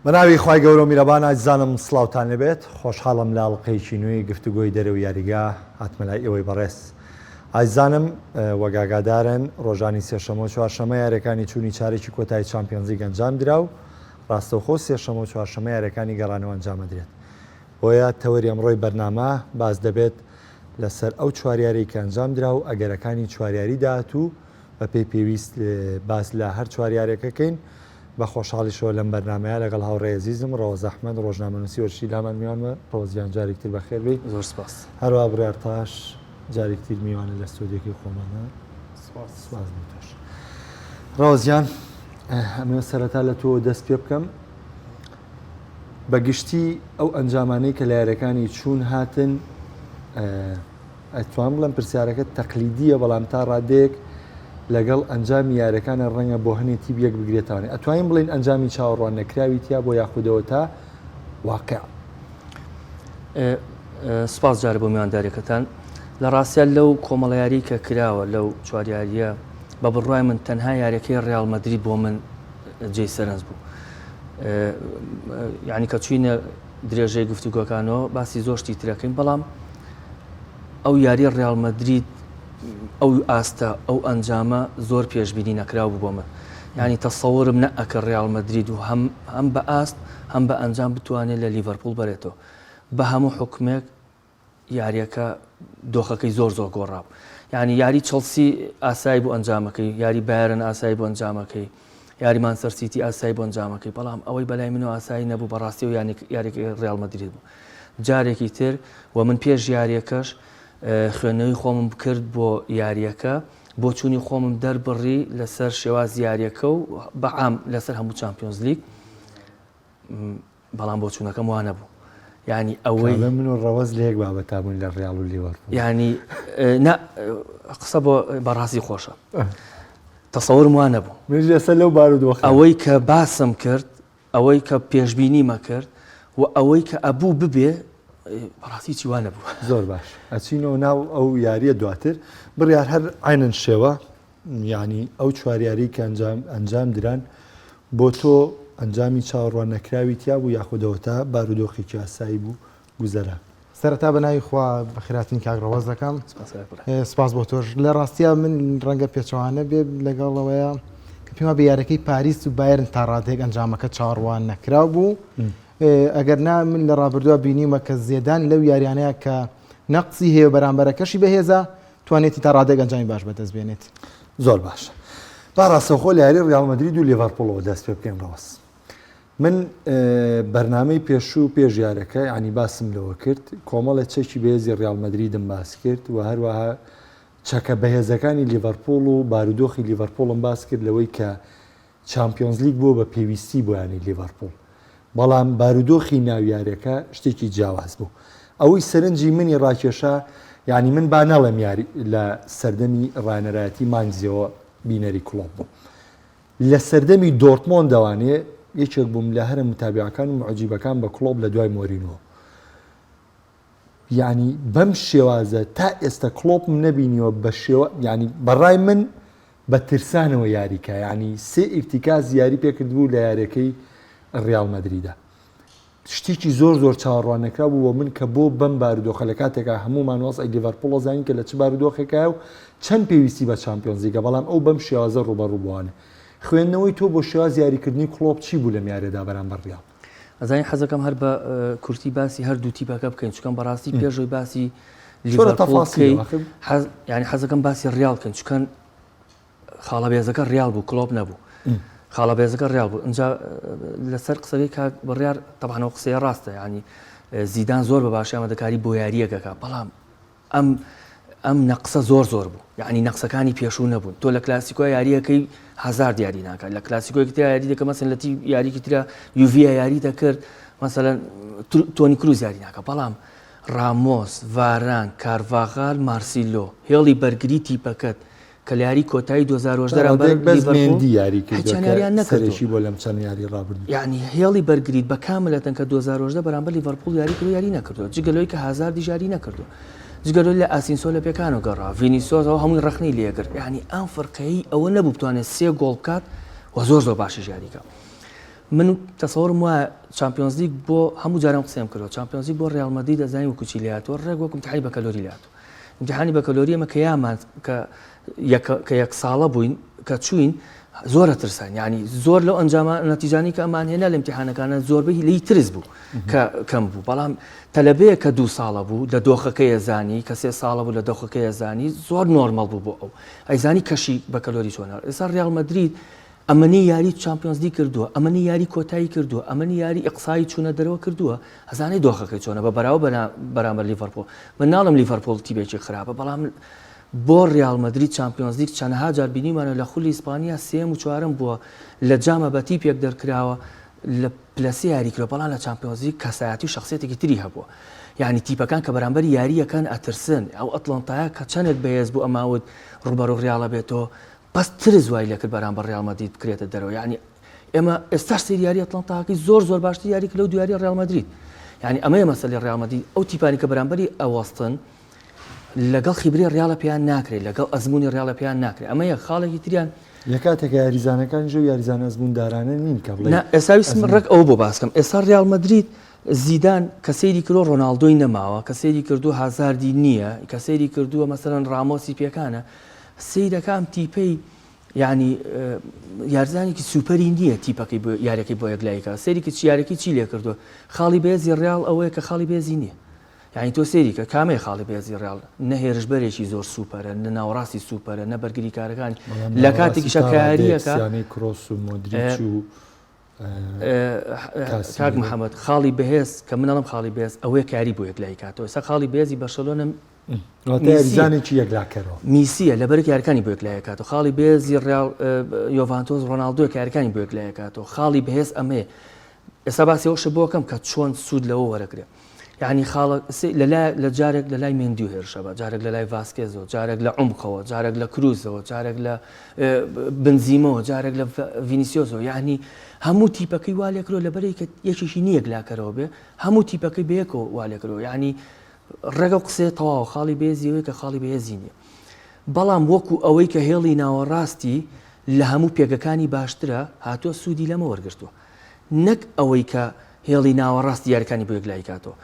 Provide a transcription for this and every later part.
بەناوی خوای گەورەو میرەبان ئازیزانم سڵاوتان لێبێت خۆشحاڵم لە ئەڵقەیەکی نوێی گفتوگۆی دەرەوی یاریگا هاتمە لای ئێوەی بەڕێز ئازیزانم وەک ئاگادارن ڕۆژانی سێشەمە و چوارشەمە یاریەکانی چوونی چارێکی کۆتایی چامپیۆنزلیگ ئەنجام درا و ڕاستەوخۆ سێشەمە و چوارشەمە یاریەکانی گەڕانەوە ئەنجامەدرێت بۆیە تەوەری ئەمڕۆی بەرنامە باس دەبێت لەسەر ئەو چوار یاریەی کە ئەنجام درا و ئەگەرەکانی چوار یاری داهاتوو بەپێی پێویست باس لە هەر چوار یاریەکە کەین. بە خۆشحاڵیشەوە لەم بەرنامەیە لەگەڵ هاوڕێی ئەزیزم ڕەوەز ئەحمەد ڕۆژنامەنووسی وەرزشی لامان میوانمە. ڕەوەز گیان جارێکی تر بەخێر بێی. زۆر سپاس. هەروەها بڕیار تاش جارێکی تر میوانە لە ستۆدیۆکەی خۆمانە. سپاس. سپاس بۆ تۆش. ڕەوەز گیان ئەمەوێت سەرەتا لە تۆوە دەست پێ بکەم. بە گشتی ئەو ئەنجامانەی کە لە یاریەکانی چوون هاتن ئەتوانم بڵێم پرسیارەکە تەقلیدییە بەڵام تا ڕادەیەک لەگەڵ ئەنجامی یاریەکانە ڕەنگە بۆ هەنێ تیپ یەک بگرێتەوانێ ئەتوانین بڵێین ئەنجامی چاوەڕوان نەکراوی تیا بۆ یاخودەوە تا واقع. سپاس جارێ بۆ میوانداریەکەتان. لە ڕاستیا لەو کۆمەڵە یاریەی کە کراوە لەو چوار یاریە بە بڕوای من تەنها یاریەکەی ڕیاڵ مەدرید بۆ من جێی سەرنج بوو. یعنی کە چوینە درێژەی گفتوگۆکانەوە باسی زۆر شتی ترەکەین بەڵام ئەو یاری ڕیاڵ مەدرید ئەو ئاستە ئەو ئەنجامە زۆر پێشبینی نەکراو بوو بۆ من یعنی تەسەورم نەئەکرد ڕیاڵ مەدرید و هەم هەم بە ئاست هەم بە ئەنجام بتوانێت لە لیڤەرپوڵ بەرێتەوە بە هەموو حکومێک یاریەکە دۆخەکەی زۆر زۆر گۆڕا یعنی یاری چڵسی ئاسایی بۆ ئەنجامەکەی یاری بایرن ئاسایی بۆ ئەنجامەکەی یاری مانچستەر سیتی ئاسایی بۆ ئەنجامەکەی بەڵام ئەوەی بەلای منەوە ئاسایی نەبوو بەڕاستی و یاریەکەی ڕیاڵ مەدرید بوو جارێکی تر و من پێش یاریەکەش خوێندنەوەی خۆمم کرد بۆ یاریەکە بۆچوونی خۆمم دەربڕی لەسەر شێواز یاریەکە و بەعام لەسەر هەموو چامپیۆنزلیگ بەڵام بۆچوونەکەم وا نەبوو یعنی ئەوەی من و ڕەوەز لە یەک بابەتا بوون لە ڕیاڵ و لیڤەرپوڵ یعنی نا قسە بۆ بەڕاستی خۆشە تەسەورم وا نەبوو منیش ئێستا لەو بارودۆخە ئەوەی کە باسم کرد ئەوەی کە پێشبینیمە کرد و ئەوەی کە ئەبوو ببێ بەڕاستی چی وا نەبوو. زۆر باش ئەچینەوە ناو ئەو یاریە دواتر بڕیار هەر عینەن شێوە یانی ئەو چوار یاریی کە ئەنجام ئەنجام دران بۆ تۆ ئەنجامی چاوەڕوان نەکراوی تیا بوو یاخود ئەوەتا بارودۆخێکی ئاسایی بوو گوزەرا؟ سەرەتا بە ناوی خوا بەخێرهاتنی کاک ڕەوەز دەکەم. سپاس بۆ تۆش. لە ڕاستیا من ڕەنگە پێچەوانە بێ لەگەڵ ئەوەیە کە پێم وابێ یاریەکەی پاریس و بایرن تا ڕادەیەک ئەنجامەکە چاوەڕوان نەکراو بوو. ئەگەر نا من لە ڕابردووە بینیومە کە زێدان لەو یاریانەیە کە نەقسی هەیە و بەرامبەرەکەشی بەهێزە توانێتی تا ڕادەیەک ئەنجامی باش بەدەست بێنێت. زۆر باشە با ڕاستەوخۆ لە یاری ڕیاڵ مەدرید و لیڤەرپوڵەوە دەست پێ بکەین ڕەوەز من بەرنامەی پێشوو پێش یارەکە ینی باسم لەوە کرد کۆمەڵێ چەکی بەهێزی ڕیاڵ مەدریدم باس کرد و هەروەها چەکە بەهێزەکانی لیڤەرپوڵ و بارودۆخی لیڤەرپوڵم باس کرد لەوەی کە چامپیۆنزلیگ بووە بە پێویستی بۆ یانەی لیڤەرپوڵ، بەڵام بارودۆخی ناو یاریەکە شتێکی جیاواز بوو. ئەوەی سەرنجی منی ڕاکێشا، یانی من با نەڵێم یاری لە سەردەمی ڕاهێنەرایەتی ماینزیەوە بینەری کڵۆپ بووم. لە سەردەمی دۆرتمۆندەوانێ یەکێک بووم لە هەرە متابعەکان و موعجیبەکان بە کڵۆپ لە دوای مۆرینۆ. یانی بەم شێوازە تا ئێستا کڵۆپم نەبینیوە بە شێوە یانی بەڕای من بە ترسانەوە یاری کا یانی سێ ئیرتیکاز یاری پێکردبوو لە یاریەکەی ڕیاڵ مەدریدا شتێکی زۆر زۆر چاوەڕوان نەکراو بوو بۆ من کە بۆ بەم بارودۆخە لە کاتێکا هەموومان وەزعی لیڤەرپوڵ ئەزانین کە لە چ بارودۆخێکایە و چەند پێویستی بە چامپیۆنزلیگە بەڵام ئەو بەم شێوازە ڕووبەڕوو بووانە خوێندنەوەی تۆ بۆ شێواز یاریکردنی کڵۆپ چی بوو لەم یاریەدا بەرامبەر ڕیاڵ؟ ئەزانی حەزەکەم هەر بە کورتی باسی هەر دوو تیپەکە بکەین چکەم بەڕاستی پێشەوەی باسی لیڤەرپوڵ بکەین یعنی حەزەکەم باسی ڕیاڵ بکەین چکەن خاڵە بێزەکە ڕیاڵ بوو کلۆپ نەبوو خاڵە بێزەکە ڕیاڵ بوو اینجا لەسەر قسەکەی کاک بڕیار تەبانەوە قسەیە ڕاستە ینی زیدان زۆر بە باشی ئامادەکاری بۆ یارییەکەکە بەڵام ئەم ئەم نەقسە زۆر زۆر بوو یعنی نەقسەکانی پێشوو نەبوون تۆ لە کلاسیکۆ یاریەکەی هازارد یاری ناکات لە کلاسیکۆیەکی ترا یاری دەکە مەسەن لە تی یاریکی ترا یوڤیا یاری دەکرد مەسەلەن تۆنی کروز یاری ناکە بەڵام ڕامۆس ڤاران کارڤاغال مارسیلۆ هێڵی بەرگری تیپەکەت کە لە یاری کۆتایی 2018 بەرامبەر ڕادەیەک بەس لیڤەرپوڵ مێندی یاری کردووە هیچیان کە یاریان نەکردووە. سەرێکی بۆ لەم چەند یاری ڕابردوو. یانی هێڵی بەرگریت بە کاملەتەن کە 2018 بەرامبەر لیڤەرپوڵ یاری کردووە یاری نەکردووە جگە لەوەی کە هازاردیش یاری نەکردووە جگە لەوەی لە ئاسینسۆ لە پێکانەوە گەڕا ڤینیسۆس ئەوە هەمووی ڕەخنەی لێگرت یانی ئەم فرقەیەی ئەوە نەبوو بتوانێت سێ گۆڵ بکات و زۆر زۆر باشیش یاری کە. من تەسەوەرم وایە چامپیۆنزلیگ بۆ هەموو جاران قسەم کردوە چامپیۆنزلیگ بۆ ڕیاڵ مەدرید ئەزانی وەکو چی لێهاتووە ڕێک وەکو امتحانی بەکەلۆری لێهاتووە امتحانی بەکەلۆری ئەمە کە یامان کە یەک کە یەک ساڵە بووین کە چوین زۆر ئەترسان یعنی زۆر لەو ئەنجامە نەتیجانی کە ئەمان هێنا لە امتحانەکانە زۆربەی لی ترس بوو کە کەم بوو بەڵام تەلەبەیە کە دوو ساڵە بوو لە دۆخەکەیە زانی کە سێ ساڵە بوو لە دۆخەکەیە زانی زۆر نۆرمەڵ بوو بۆ ئەو ئەیزانی کەشی بەکەلۆری چۆنە ئێستا ڕیاڵ مەدرید ئەمەنەی یاری چامپیۆنزلیگ کردووە، ئەمەنەی یاری کۆتایی کردووە، ئەمەنەی یاری ئیقسایی چوونە دەرەوە کردووە، ئەزانێ دۆخەکەی چۆنە بە بەراوە بەرامبەر لیڤەرپوڵ. من ناڵێم لیڤەرپوڵ تیپێکی خراپە، بەڵام بۆ ریال مەدرید چامپیۆنزلیگ چەنەها جار بینیومانە لە خولی ئیسپانیا سێیەم و چوارەم بووە، لە جامە بە تیپێک دەرکراوە لە پلە سێ یاری کردووە، بەڵام لە چامپیۆنزلیگ کەسایەتی و شەخسیەتێکی تری هەبووە. یانی تیپەکان کە بەرامبەری یارییەکەن ئەترسن، ئەو ئەتڵەنتایە کە چەندێک بەهێز بوو ئەماوت ڕووبەڕوو ریاڵە بێتەوە، بەس ترس وای لێکرد بەرامبەر ڕیاڵ مەدرید بکرێتە دەرەوە یعنی ئێمە ئێستاش سەیری یاری ئەتڵەنتاکەی زۆر زۆر باشتر یاری کرد لەو دوو یاری ڕیاڵ مەدرید یعنی ئەمەیە مەسەلەی ڕیاڵ مەدرید ئەو تیپانی کە بەرامبەری ئەوەستن لەگەڵ خیبرەی ڕیاڵە پێیان ناکرێت لەگەڵ ئەزمموی ڕیاڵە پێیان ناکرێت ئەمە یەک خاڵێکی تریان لە کاتێک یاریزانەکانیش و یاریزانە ئەزموندارانە نین کە بڵێ ئێستا ویستم ڕێک ئەوە بۆ باسکەم ئێستا ڕیاڵ مەدرید زیدان کە سەیری کردووە ڕۆناڵدۆی نەماوە کە سەیری کردووە هازاردی نییە کە سەیری کردووە مەسەلەن ڕامۆسی پێکانە سەیرەکە ئەم تیپەی یعنی یارزانێکی سوپەری نییە تیپەکەی بۆ یاریەکەی بۆ یەکلاییکە سەیری کە چی یاریەکەی چی لێ کردووە خاڵی بەهێزی ڕیاڵ ئەوەیە کە خاڵی بەهێزی نییە یعنی تۆ سەیری کە کامەیە خاڵی بەهێزی ڕیاڵ نە هێرشبەرێکی زۆر سوپەرە نە ناوەڕاستی سوپەرە نە بەرگریکارەکانی لە کاتێکیشە کە یاریەکە یانەی کرۆس و مۆدریچ و کاک محەممەد خاڵی بەهێز کە من ئەڵم خاڵی بەهێز ئەوەیە کاری بۆ یەکلایی کاتەوە ئێستا خاڵی بەهێزی بەرشەلۆنە یاریزانێکی یەکلاکەرەوە میسیە لەبەرێک یاریەکانی بۆ یەکلایی کاتەوە خاڵی بەهێزی ڕیاڵ یۆڤانتۆس ڕۆناڵدۆ یاریەکانی بۆ یەکلایی کاتەوە خاڵی بەهێز ئەمەیە ئێستا باسی ئەوشە بۆکەم کە چۆن سوود لەوە وەرەگرێ یعنی خاڵە لەلا لە جارێک لە لای مێندی و هێرشە بە جارێک لە لای ڤاسکێزەوە جارێک لە عمقەوە جارێک لە کروزەوە جارێک لە بنزیمەوە جارێک لە ڤینیسیۆزەوە یعنی هەموو تیپەکەی وا لێکرۆ لەبەرەی کە یەکێکی نییە لاکەرەوە بێ هەموو تیپەکەی بەیەکەوە وا لێکرۆ یعنی ڕێگە و قسەیە تەواوە خاڵی بەهێزی ئەوەیە کە خاڵی بەهێزی نییە بەڵام وەکو ئەوەی کە هێڵی ناوەڕاستی لە هەموو پێگەکانی باشترە هاتووە سوودی لەمە وەرگرتووە نەک ئەوەی کە هێڵی ناوەڕاستی یاریەکانی بۆ یەکلایی کاتەوە.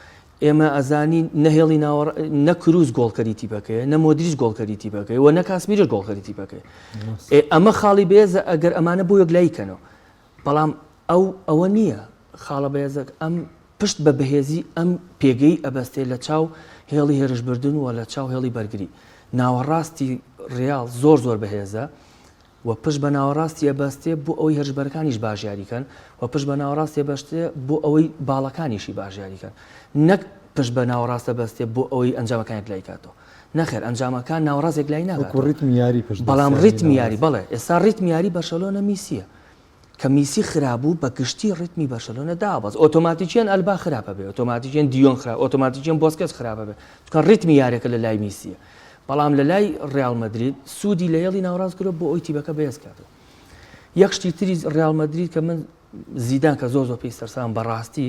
ئێمە ئەزانین نە هێڵی ناوەڕ نە کروز گۆڵکەری تیپەکەیە نە مۆدریچ گۆڵکەری تیپەکەی و نە کاسمیرش گۆڵکەری تیپەکەی ئەمە خاڵی بێزە ئەگەر ئەمانە بۆ یەکلایی کەنەوە بەڵام ئەو ئەوە نییە خاڵە بەێزەک ئەم پشت بە بەهێزی ئەم پێگەی ئەبەستێ لە چاو هێڵی هێرشبردن و لە چاو هێڵی بەرگری ناوەڕاستی ڕیاڵ زۆر زۆر بەهێزە و پشت بە ناوەڕاستی ئەبەستێ بۆ ئەوەی هێرشبەرەکانیش باش یاریکەن و پشت بە ناوەڕاستی ئەبەستێ بۆ ئەوەی باڵەکانیشی باش یاریکەن نەک پشت بە ناوەڕاست ئەبەستێ بۆ ئەوەی ئەنجامەکان یەکلایی کاتەوە نەخێر ئەنجامەکان ناوەڕاست یەکلایی وەکو ناکاتەوە ڕیتمی یاری پشت بەڵام بەستیانی ڕیتمی یاری ناوەڕاست. بەڵێ ئێستا ڕیتمی یاری بەرشەلۆنە میسیە کە میسی خراپ بوو بە گشتی ڕیتمی بەرشەلۆنە دابەز ئۆتۆماتیکیەن ئەلبا خراپە بێ ئۆتۆماتیکیەن دیۆن خراپ ئۆتۆماتیکیەن بۆسکێتس خراپە بێ چونکە ڕیتمی یاریەکە لە لای میسیە بەڵام لە لای ڕیاڵ مەدرید سوودی لە هێڵی ناوەڕاست گرت بۆ ئەوی تیپەکە بەهێز کاتەوە یەک شتی تری ڕیاڵ مەدرید کە من زیدان کە زۆر زۆر پێی سەرسام بەڕاستی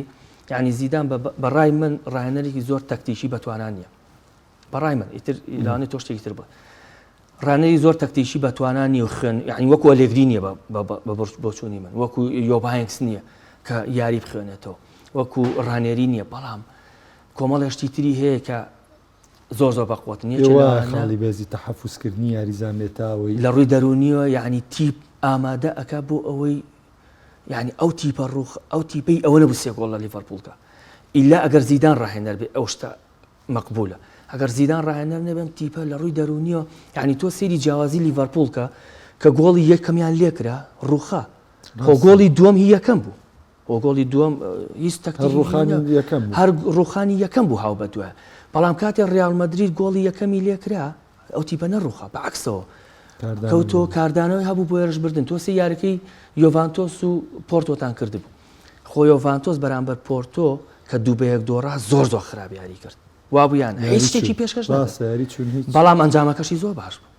یعنی زیدان بە ڕای من ڕاهێنەرێکی زۆر تەکتیکی بەتوانا نییە بەڕای من ئیتر لەوانەیە تۆ شتێکی تر بڵێ ڕانەری زۆر تەکتیکی بەتوانا نیە و خوێن یعنی وەکو ئەلێگری نییە بە بۆچوونی من وەکو یۆباینکس نییە کە یاری بخوێنێتەوە وەکو ڕانێری نییە بەڵام کۆمەڵێ شتی تری هەیە کە زۆر زۆر بەقوەتن یەکێ پێوە لەوانە خاڵی بێزی تەحەفوزکردنی یاریزان بێت تا ئەوەی لە ڕووی دەروونیەوە یعنی تیپ ئامادە ئەکا بۆ ئەوەی یعنی ئەو تیپە ڕوخ ئەو تیپەی ئەوە نەبوو سێ گۆڵ لە لیڤەرپوڵ کە ئیلا ئەگەر زیدان ڕاهێنەر بێ ئەو شتە مەقبولە ئەگەر زیدان ڕاهێنەر نەبێ ئەم تیپە لە ڕووی دەروونیەوە یعنی تۆ سەیری جیاوازی لیڤەرپوڵ کە کە گۆڵی یەکەمیان لێکرا ڕوخا خۆ گۆڵی دووەم هی یەکەم بوو خۆ گۆڵی دووەم هیچ تەکتیکی ڕوخانی یەکەم هەر ڕوخانی یەکەم بوو هاو بەدوای بەڵام کاتێ ڕیاڵ مەدرید گۆڵی یەکەمی لێکرا ئەو تیپە نەڕوخا بە عەکسەوە کەوتۆ کاردانەوەی هەبوو بۆ هێرشبردن تۆ سێ یاریەکەی یۆڤانتۆس و پۆرتۆتان کردبوو خۆ یۆڤانتۆس بەرامبەر پۆرتۆ کە دوو بە یەک دۆڕا زۆر زۆر خراپ یاری کرد وابوو یان هیچ شتێکی پێشکەش نەکرد بەڵام ئەنجامەکەشی زۆر باش بوو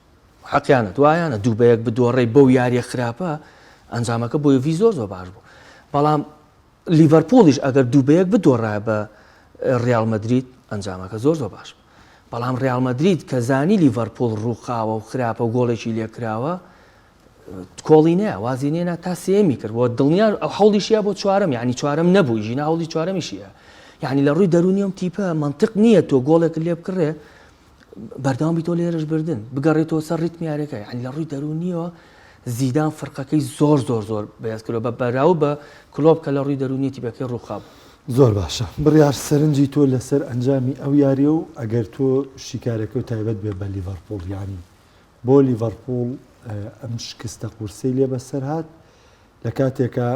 حەقیانە دوایانە دوو بە یەک بدۆڕێی بەو یاریە خراپە ئەنجامەکە بۆ یۆڤی زۆر زۆر باش بوو بەڵام لیڤەرپوڵیش ئەگەر دوو بە یەک بدۆڕایە بە ڕیاڵ مەدرید ئەنجامەکە زۆر زۆر باش بوو بەڵام ڕیاڵ مەدرید کە زانی لیڤەرپوڵ ڕووخاوە و خراپە و گۆڵێکی لێکراوە. کۆڵی نەیە وازی نێنا تا سێمی کرد بۆ دڵنیا ئەو هەوڵیشیە بۆ چوارەم یعنی چوارەم نەبوو ژینا هەوڵی چوارەمیشیە یعنی لە ڕووی دەرونی ئەم تیپە منطق نییە تۆ گۆڵێک لێ بکڕێ بەردەوام بیتەوە لە هێرش بردن بگەڕێتەوە سەر ڕیتمی یاریەکە یعنی لە ڕووی دەرونیەوە زیدان فرقەکەی زۆر زۆر زۆر بەهێز کردوە بە بەراو بە کلۆپ کە لە ڕووی دەرونی تیپەکەی ڕووخا بوو. زۆر باشە بڕیار سەرنجی تۆ لەسەر ئەنجامی ئەو یاریە و ئەگەر تۆ شیکارەکەو تایبەت بێ بە لیڤەرپوڵ یانی بۆ لیڤەرپوڵ ئەم شکستە قورسەی لێ بەسەر هات لە کاتێکا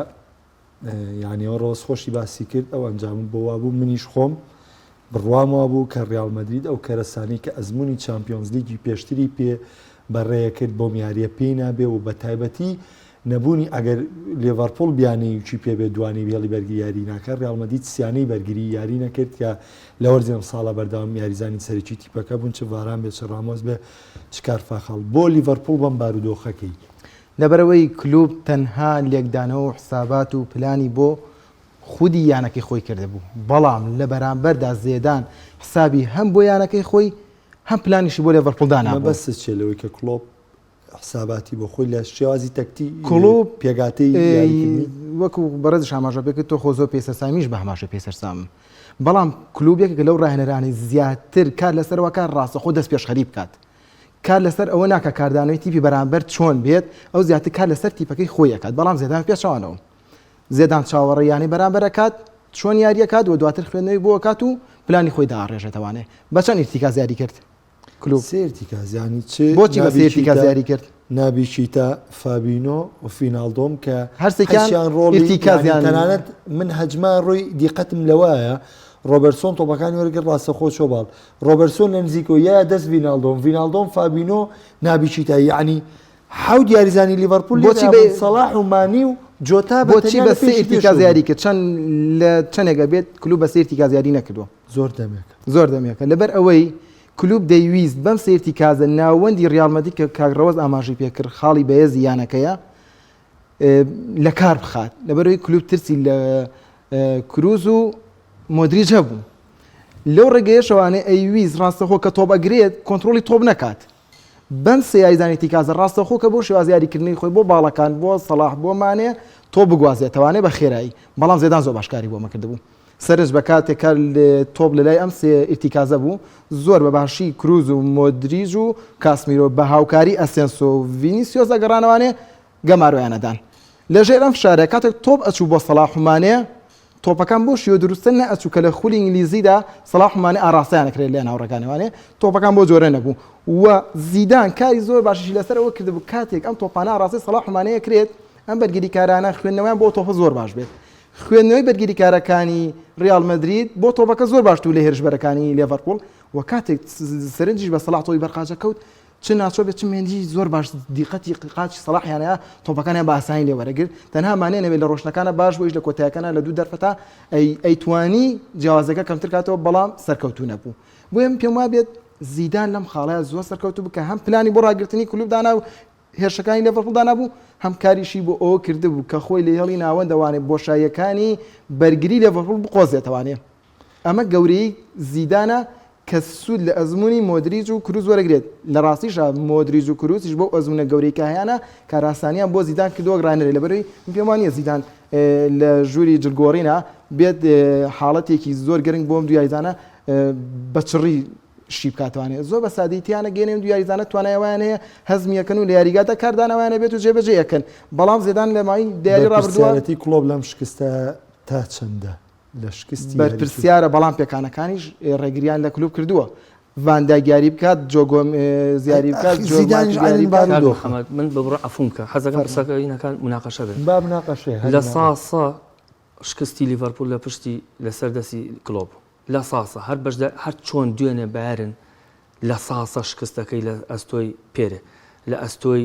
یانی ئەوە ڕۆز خۆشی باسی کرد ئەو ئەنجامە بۆ وابوو منیش خۆم بڕوام وابوو کە ڕیاڵ مەدرید ئەو کەرەسانەی کە ئەزموونی چامپیۆنزلیگی پێشتری پێ بەڕێیە کرد بۆم یاریە پێی نابێ و بە تایبەتی نەبوونی ئەگەر لێڤەرپوڵ بیانەیەکی پێ بێ دوانەی هێڵی بەرگری یاری ناکە ڕیاڵ مەدرید سیانەی بەرگری یاری نەکرد کە لە وەرزی ئەم ساڵە بەردەوام یاریزانی سەرەکی تیپەکە بوون چ ڤاران بێ چ ڕامۆس بێ چ کارفاخاڵ بۆ لیڤەرپوڵ بەم بارودۆخەکەی. لەبەرئەوەی کلوپ تەنها لێکدانەوە و حسابات و پلانی بۆ خودی یانەکەی خۆی کردبوو، بەڵام لە بەرامبەردا زێدان حسابی هەم بۆ یانەکەی خۆی هەم پلانیشی بۆ لێڤەرپوڵ دانابوو. مەبەستت چیە لەوەی کە کلۆپ حساباتی بۆ خۆی لە شێوازی تەکتی کلوپ پێکهاتەی یاریکردنی؟ وەکو بەڕێزیش ئاماژە پێکرد تۆ خۆ زۆر پێی سەرسامیش بە هەمان شێوە پێی سەرسامم، بەڵام کلوپ یەکێکە لەو راهێنەرانەی زیاتر کار لەسەر ئەوە کات راستەوخۆ دەستپێشخەری بکات، کار لەسەر ئەوە ناکات کاردانەوەی تیپی بەرامبەر چۆن بێت، ئەو زیاتر کار لەسەر تیپەکەی خۆی ئەکات، بەڵام زێدان پێچەوانەوە. زێدان چاوەڕێی یانەی بەرامبەر ئەکات چۆن یاری ئەکات و دواتر خوێندنەوەی بۆ ئەکات و پلانی خۆی داڕێژێتەوانێ. بە چەند ئیرتیکاز یاری کرد کلوب؟ سێ ئیرتیکاز یانی چ بۆچی بە سێ ئیرتیکاز یاری کرد؟ نابی کیتا، فابینۆ و فیناڵدۆم کە هەرسێکیان هەرسیان ڕۆڵی ئیرتیکازیان تەنانەت من هەجما ڕووی دیقەتم لەوایە ڕۆبەرتسۆن تۆپەکانی وەرگرت ڕاستەخۆ چۆ باڵ ڕۆبەرتسۆن لە نزیکەوە یا دەست ڤیناڵدۆم ڤیناڵدۆم فابینۆ نابی کیتا یەعنی حەوت یاریزانی لیڤەرپوول بۆچی بە سەڵاح و مانی و جۆتا بۆچی بە سێ ئیرتیکاز یاری کرد چەند لە چەندێک ئەبێت کلوب بە سێ ئیرتیکاز یاری نەکردووە زۆر دەمێکە زۆر دەمێکە لەبەر ئەوەی کلوب دەیویست بەم سێ ئیرتیکازە ناوەندی ڕیاڵ مەدرید کە کاک ڕەوەز ئاماژەی پێکرد خاڵی بەهێزی یانەکەیە لە کار بخات لەبەرەوەی کلوب ترسی لە کروز و مۆدریج هەبوو لەو ڕێگەیەشەوانێ ئەیویست ڕاستەخۆ کە تۆپ ئەگرێت کۆنترۆڵی تۆپ نەکات بەم سێ یاریزانی ئیرتیکازە ڕاستەوخۆ کە بۆ شێوازی یاریکردنی خۆی بۆ باڵەکان بۆ سەڵاح بۆ مانێ تۆپ بگوازێتەوانێ بە خێرایی بەڵام زێدان زۆر باش کاری بۆ ئەمە کردبوو سەرنج بە کاتێک کە تۆپ لەلای ئەم سێ ئیرتیکازە بوو زۆر بە باشی کروز و مۆدریج و کاسمیرۆ بە هاوکاری ئەسێنسۆ و ڤینیسیۆس ئەگەڕانەوانێ گەمارۆیان ئەدان لەژێر ئەم فشارە کاتێک تۆپ ئەچوو بۆ سەڵاح و مانێ تۆپەکان بۆ شیوە دروستە نەئەچوو کە لە خولی ئینگلیزیدا سەڵاح و مانێ ئاڕاستەیان ئەکرێت لە هاوڕێکانیوانێ تۆپەکان بۆ جۆرە نەبوو و زیدان کاری زۆر باشیشی لەسەر ئەوە کردبوو کاتێک ئەم تۆپانە ئاڕاستەی سەڵاح و مانێ ئەکرێت ئەم بەرگریکارانە خوێندنەوەیان بۆ تۆپە زۆر باش بێت خوێندنەوەی بەرگریکارەکانی ریال مەدرید بۆ تۆپەکە زۆر باشتر لە هێرشبەرەکانی لێڤەرپوڵ و کاتێک سەرنجیش بە سەڵاح تۆپی بەرقاچە کەوت چ ناچۆ بێت چ مێندی زۆر باش دیقەتی قاچی سەڵاحیان هەیە تۆپەکانیان بە ئاسانی لێ وەرەگرت تەنها مانێ نەبێت لە ڕۆشنەکانە باش بۆیش لە کۆتایەکانە لە دوو دەرفەتا ئەی ئەیتوانی جیاوازەکە کەمتر کاتەوە بەڵام سەرکەوتوو نەبوو بۆیە من پێم وابێت زیدان لەم خاڵەیە زۆر سەرکەوتوو بوو کە هەم پلانی بۆ ڕاگرتنی کلوب دانا و هێرشەکانی لێڤەرپوڵ دانابوو هەم کاریشی بۆ ئەوە کردبوو کە خۆی لە هێڵی ناوەندەوانێ بۆشاییەکانی بەرگری لێڤەرپوڵ بقۆزێتەوانێ ئەمە گەورەیی زیدانە کە سوود لە ئەزموونی مۆدریچ و کروس وەرەگرێت، لە ڕاستیشا مۆدریچ و کروسیش بەو ئەزموونە گەورەی کە هەیانە کارئاسانیان بۆ زیدان کردووە وەک ڕاهێنەرێک، لەبەرئەوەی من پێم وا نییە زیدان لە ژووری جلگۆڕینا بێت حاڵەتێکی زۆر گرنگ بۆ ئەم دوو یاریزانە بە چڕی شی بکاتوانێت زۆر بە سادەیی تیانەگەیەنێ ئەم دوو یاریزانە توانای ئەوەیان هەیە هەزمی ئەکەن و لە یاریگادا کاردانەوەیان هەبێت و جێبەجێی ئەکەن، بەڵام زیدان لە ماوەی دە یاری ڕابردووە. بەرپرسیارێتی کڵۆپ لەم شکستە تا چەندە؟ لە شکستی یاریی بەرپرسیارە بەڵام پێکانەکانیش ڕێگریان لە کلوب کردووە ڤان دایک یاری بکات جۆ گۆمێز یاری بکات ئەخی جۆ زیدانیش ماتیپ یاری عەینەن بکات کاک بارودۆخە. محەمەد من ببڕە عەفوم بکە حەزەکەم فەرموو. قسەکە ینەکان مناقەشە بێت با مناقەشەیە هەر لە مناقەشە. ساسە شکستی لیڤەرپوول لە پشتی لەسەر دەستی کلۆپ لە ساسە هەر بەشدار هەر چۆن دوێنێ بایرن لە ساسە شکستەکەی لە ئەستۆی پێرێ لە ئەستۆی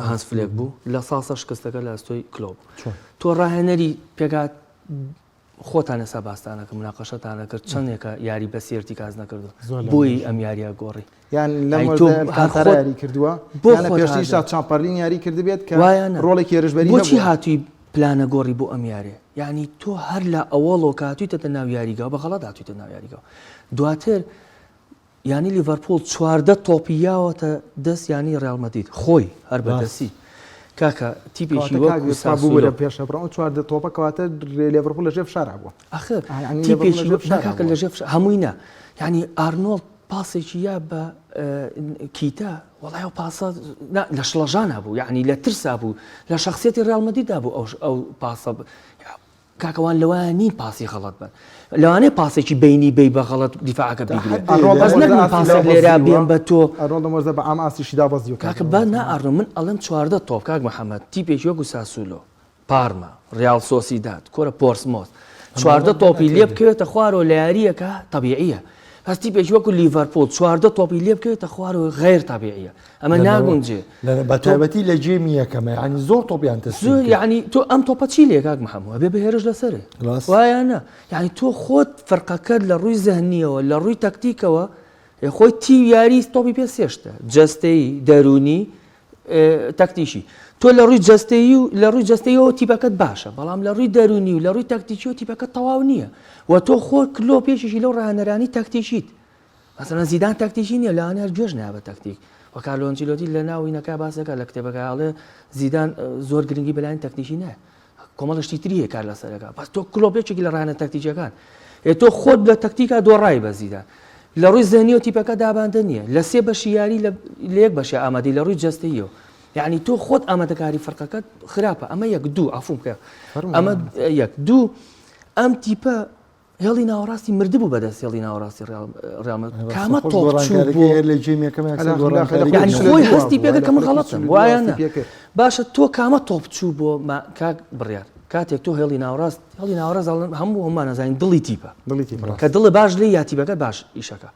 هانس فلێک بوو لە ساسە شکستەکە لە ئەستۆی کلۆپ چۆن؟ تۆ ڕاهێنەری پێکات خۆتان ئێستا باستان ئەکرد مناقەشەتان ئەکرد چەندێکە یاری بە سێ ئیرتیکاز نەکردووە زۆر لەم بۆی باشە. ئەم یاریە گۆڕی یان لەم ئەی تۆ وەرزە هەر ئەلکانتارا خۆت یاری کردووە بۆ یانە خۆت پێشتریشا هاتە چامپەرلین یاری کردبێت کە وایە نا ڕۆڵێکی هێرشبەری بۆچی هەبووە. هاتووی پلانە گۆڕی بۆ ئەم یاریە یعنی تۆ هەر لە ئەوەڵەوە کە هاتوویتەتە ناو یاریگاوە بە غەڵەت هاتوویتە ناو یاریگاوە دواتر یانی لیڤەرپوڵ 14 تۆپی یاوەتە دەست یانی ڕیال مەدرید خۆی هەر بە ڕاست. دەستی. کاکە تیپێکی کەواتە کاک وەکو ئێستا ببورە ساسولۆ پێشە بڕۆ ئەو 14 تۆپە کەواتە لێڤەرپوڵ لە ژێر فشارا بووە ئاخر یعنی لێڤەرپوڵ تیپێکی لە ژێر وەک نا فشارا کاکە بووە لە ژێر فشار هەمووی نا یعنی ئارنۆڵد پاسێکی یا بە کیتا وەڵای ئەو پاسە نا لە شڵەژانا بوو یعنی لە ترسا بوو لە شخصیەتی ڕیال مەدریدا بوو ئەو ئەو پاسە کاکە وان لەوایان نین پاسی غەڵەت بن لەوانەیە پاسێکی بینی بی بە غەڵەت دیفاعەکە تا بیگرێ حدێ ئەرنۆڵد بەس ئەم نەک وەرزە من ئاستی پاسێک لێرا دابەزیوە بێم بە تۆ ئەرنۆڵد ئەم وەرزە بە عام ئاستیشی دابەزیوە کاک کاکە با ڕەوەز نا ئارنۆ من ئەڵێم 14 تۆپ کاک محەممەد تیپێکی وەکو ساسولۆ پارما ڕیاڵ سۆسیداد کۆرە پۆرسمۆس 14 تۆپی لێ بکەوێتە خوارەوە لە یارییەکە تەبیعیە بەس تیپێکی وەکو لیڤەرپوڵ 14 تۆپی لێ بکەوێتە خوارەوە غەیر تەبیعیە ئەمە ناگونجێ بە تایبەتی لە game ی یەکەمە یعنی زۆر تۆپیان تەسلیم زۆر کرد. یعنی تۆ ئەم تۆپە چی لێ کاک محەممەد ئەبێ بە هێرش لەسەرێ ڕاست. وایە نا یعنی تۆ خۆت فەرقەکەت لە ڕووی زەهنیەوە لە ڕووی تەکتیکەوە خۆی تی یاری تۆپی پێ سێشتە جەستەیی دەروونی تەکتیکی تۆ لە ڕووی جەستەیی و لە ڕووی جەستەیەوە تیپەکەت باشە بەڵام لە ڕووی دەروونی و لە ڕووی تەکتیکیەوە تیپەکە تەواو نییە و تۆ خۆ کلۆپ یەکێکی لەو ڕاهێنەرانی تەکتیکیت مەسەلەن زیدان تەکتیکی نییە لەوانەیە هەر گوێش نایە بە تەکتیک و کارلۆ ئەنچیلۆتی لە ناو وینەکە باس دەکات لە کتێبەکە ئەڵێ زیدان زۆر گرنگی بەلایەن تەکنیکی نایە کۆمەڵە شتی تری هەیە کار لەسەر دەکات بەس تۆ کلۆپ یەکێکی لە ڕایەنە تەکتیکیەکان ئێ تۆ خۆت لە تەکتیکا دۆڕای بە زیدان لە ڕووی زەهنیەوە تیپەکە داباندە نییە لە سێ بەشی یاری لە یەک بەشی ئامادەی لە ڕووی جەستەییەوە یعنی تۆ خۆت ئامادەکاری فەرقەکەت خراپە ئەمە یەک دوو عفوم بکە ئەمە یەک دوو ئەم تیپە هێڵی ناوەڕاستی مردبوو بەدەست هێڵی ناوەڕاستی ڕیال مەدرید کامە تۆپ چوو بۆ لە game یەکەم یەکسەر گۆڕانکاری یعنی کرد. خۆی هەستی پێکرد کە من غەڵەتم وایە نا باشە تۆ کامە تۆپ چوو بۆ کاک بڕیار کاتێک تۆ هێڵی ناوەڕاست هێڵی ناوەڕاست هەموو هەمومان ئەزانین دڵی تیپە دڵی تیپە کە دڵی باش لێ یا تیپەکە باش ئیشەکە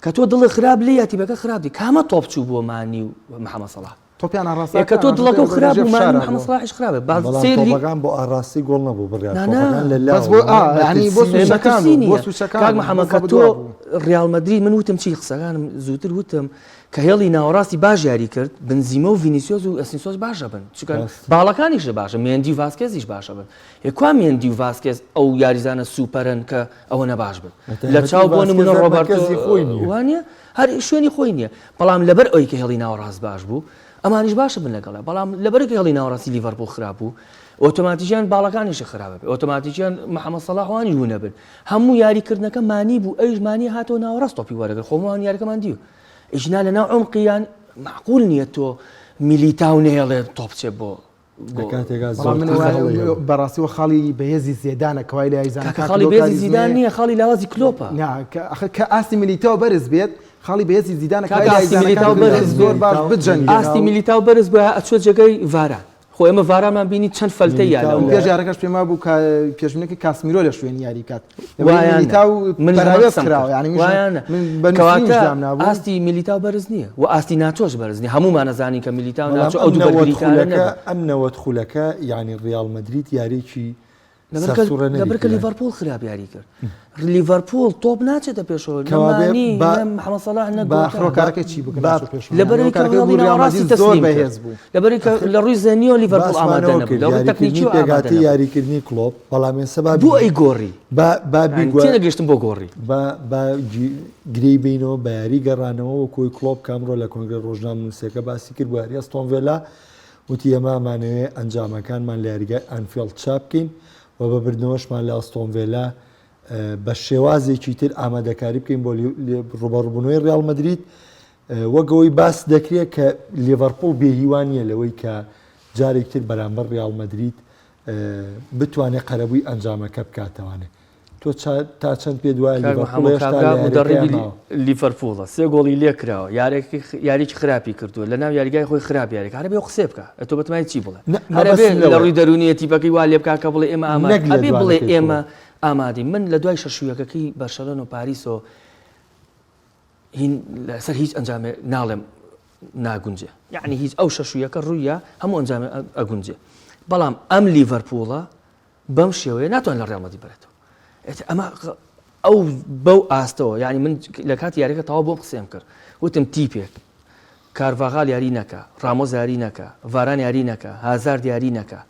کە تۆ دڵی خراپ لێ یا تیپەکە خراپ دی کامە تۆپ چوو بۆ مانی و محەممەد سەڵاح تۆپیان ئاڕاستە ئێ کە تۆ ئاڕاستە دڵەکەو بە خراپ ژێر بوو مانی فشارا محەمەد بوو. سەڵاحیش خراپە باز بەڵام سەیری تۆپەکان بۆ ئاڕاستەی گۆڵ نەبوو بڕیار نا نا تۆپەکان لە بەس لاوە بۆ ئا بوو، یعنی بۆ مەترسی نییە. سوچەکان مەترسی بوو بۆ نییە سوچەکان کاک بوو محەمەد بەس کە بە تۆ دوا بوو. ڕیال مەدرید من وتم چی قسەکانم زووتر وتم کە هێڵی ناوەڕاستی باش یاری کرد بنزیمە و ڤینیسیۆس و ئەسینسۆس باشە بن چونکە ڕاست. باڵەکانیش باشە مێندی و ڤاسکێزیش باشە بن ئێ کوا مێندی و ڤاسکێز ئەو یاریزانە سوپەرن کە ئەوە نەباش بن لە بەتایبەتی چاو بۆ ڤاسکێز نمونە هەر ڕۆبەرتۆ مەرکەزی خۆی نییە. وانە هەر شوێنی خۆی نییە بەڵام لەبەر ئەوی کە هێڵی ناوەڕاست باش بوو ئەمانیش باشە بن لەگەڵە بەڵام لەبەرەکە هێڵی ناوەڕاستی لیڤەرپوڵ خراپ بوو ئۆتۆماتیکیان باڵەکانیشی خراپە بێ ئۆتۆماتیکیان محەممەد سەڵاح وانیش بوو نەبن هەموو یاریکردنەکە مانی بوو ئەویش مانی هاتەوە ناوەڕاست تۆپی وەرەگرت خۆمان یاریەکەمان دیوە ئیجنا لەناو عمقیان معقول نییە تۆ میلیتاو نەهێڵێ تۆپ بچێ بۆ لە کاتێکا بەڵام من زۆرتر وایە هەڵەی هەبوو. بەڕاستی وە خاڵی بەهێزی زێدانە کەوای لە یاریزانەکان کاکە خاڵی کردووە بەهێزی زیدان کاریزمەیە نییە خاڵی لاوازی کلۆپە نا کە ئەخر کە ئاستی میلیتاو بەرز بێت خاڵی بەهێزی زیدانە کاکە کەوای لە ئاستی یاریزانەکان میلیتاو کردووە بەرز زۆر باش میلیتاو بجەنگێت ئاستی میلیتاو بەرز بوایە ئەچوە جێگەی ڤاران خۆ ئێمە ڤارانمان بینی چەند فەلتەی یا میلیتاو لەوە لە پێش یارەکەش پێم وابوو کە پێشبینەکە کاسمیرۆ لە شوێنی یاری بکات لەبەر وایان نا میلیتاو منیش هەمان پەراوێز قسەم کراوە کرد یعنی منیش وایان نا من بە نووسینیش کەواتە دامنابوو ئاستی میلیتاو بەرز نییە و ئاستی ناچۆش بەرز نییە هەموومان ئەزانین کە میلیتاو بەڵام ناچۆ ئەو ئەم دوو 90 بەرگریکارە خولەکە نەبن ئەم 90 خولەکە یعنی ڕیاڵ مەدرید یاریی لەبەرکە سەرسوڕێنەری لەبەرکە کرد. لیڤەرپوڵ خراپ یاری کرد لیڤەرپوڵ تۆپ ناچێتە پێشەوە نە کەوابێ مانی با نە محەمەد سەڵاح نە با گۆتا هۆکارەکەی چی بوو کە با ناچوو پێشەوە؟ لەبەر یعنی ئەوەی کە هۆکارەکەی هێڵی بوو ڕیاڵ ناوەڕاستی مەدرید زۆر تەسلیم کرد بەهێز بوو. لەبەر ئەوەی کە لە ڕووی زەهنیەوە لیڤەرپوڵ ئامادە باسمانەوە نەبوو کرد لە ڕووی یاریکردنی تەکنیکیەوە ئامادە پێکهاتەی نەبوو یاریکردنی کلۆپ بەڵام ئێستا با بۆ ئەی گۆڕی با با یعنی بیگوە تێنەگەیشتم بۆ گۆڕی با با گرێی بینەوە بە یاری گەڕانەوە وەکو ئەوەی کلۆپ کە ئەمڕۆ لە کۆنگرە ڕۆژنامەنووسیەکە باسی کرد بۆ یاری ئەستۆن ڤێلا وتی ئێمە ئەمانەوێ ئەنجامەکانمان لە یاریگای ئانفیڵد چاپ بکەین و بە بردنەوەشمان لە ئەستۆن ڤێلا بە شێوازێکی تر ئامادەکاری بکەین بۆ ڕوبەڕوبوونەوەی ڕیاڵ مەدرید وەک ئەوەی باس دەکرێت کە لیڤەرپوڵ بێهیوا نییە لەوەی کە جارێکتر بەرامبەر ڕیاڵ مەدرید بتوانێت قەرەبووی ئەنجامەکە بکاتەوانێ تۆ تا چەند پێت وایە کاک لیڤەرپوڵ محەممەد هێشتا کابرا لە یاریەکەیان مدەڕیبی ماوە؟ لیڤەرپوڵە سێ گۆڵی لێ کراوە یارێکی یاریی خراپی کردووە لە ناو یاریگای خۆی خراپ یاریکە هەرە بێ قسێ بکە ئە تۆ بەتمای چی بڵێ نە هەرە بێ مەبەستم لە لەوەیە ڕووی دەروونیە تیپەکەی وا لێ بکا کە بڵێ ئێمە ئاماد نەک ئەبێ بڵێ لێدوانەکەی ئێمە کڵۆپ. ئامادەین من لە دوای شەش و یەکەکەی بەرشەلۆنە و پاریسەوە هین لەسەر هیچ ئەنجامێ ناڵێم ناگونجێ یعنی هیچ ئەو شەش و یەکە ڕوویە هەموو ئەنجامێ ئەگونجێ بەڵام ئەم لیڤەرپوڵە بەم شێوەیە ناتوان لە ڕیاڵ مەدرید بەرێتەوە ئێتر ئەمە ئەو بەو ئاستەوە یعنی من لە کاتی یاریەکە تەواو بۆم قسەم کرد وتم تیپێک کارڤاغال یاری نەکە ڕامۆس یاری نەکە ڤاران یاری نەکە هازارد یاری نەکە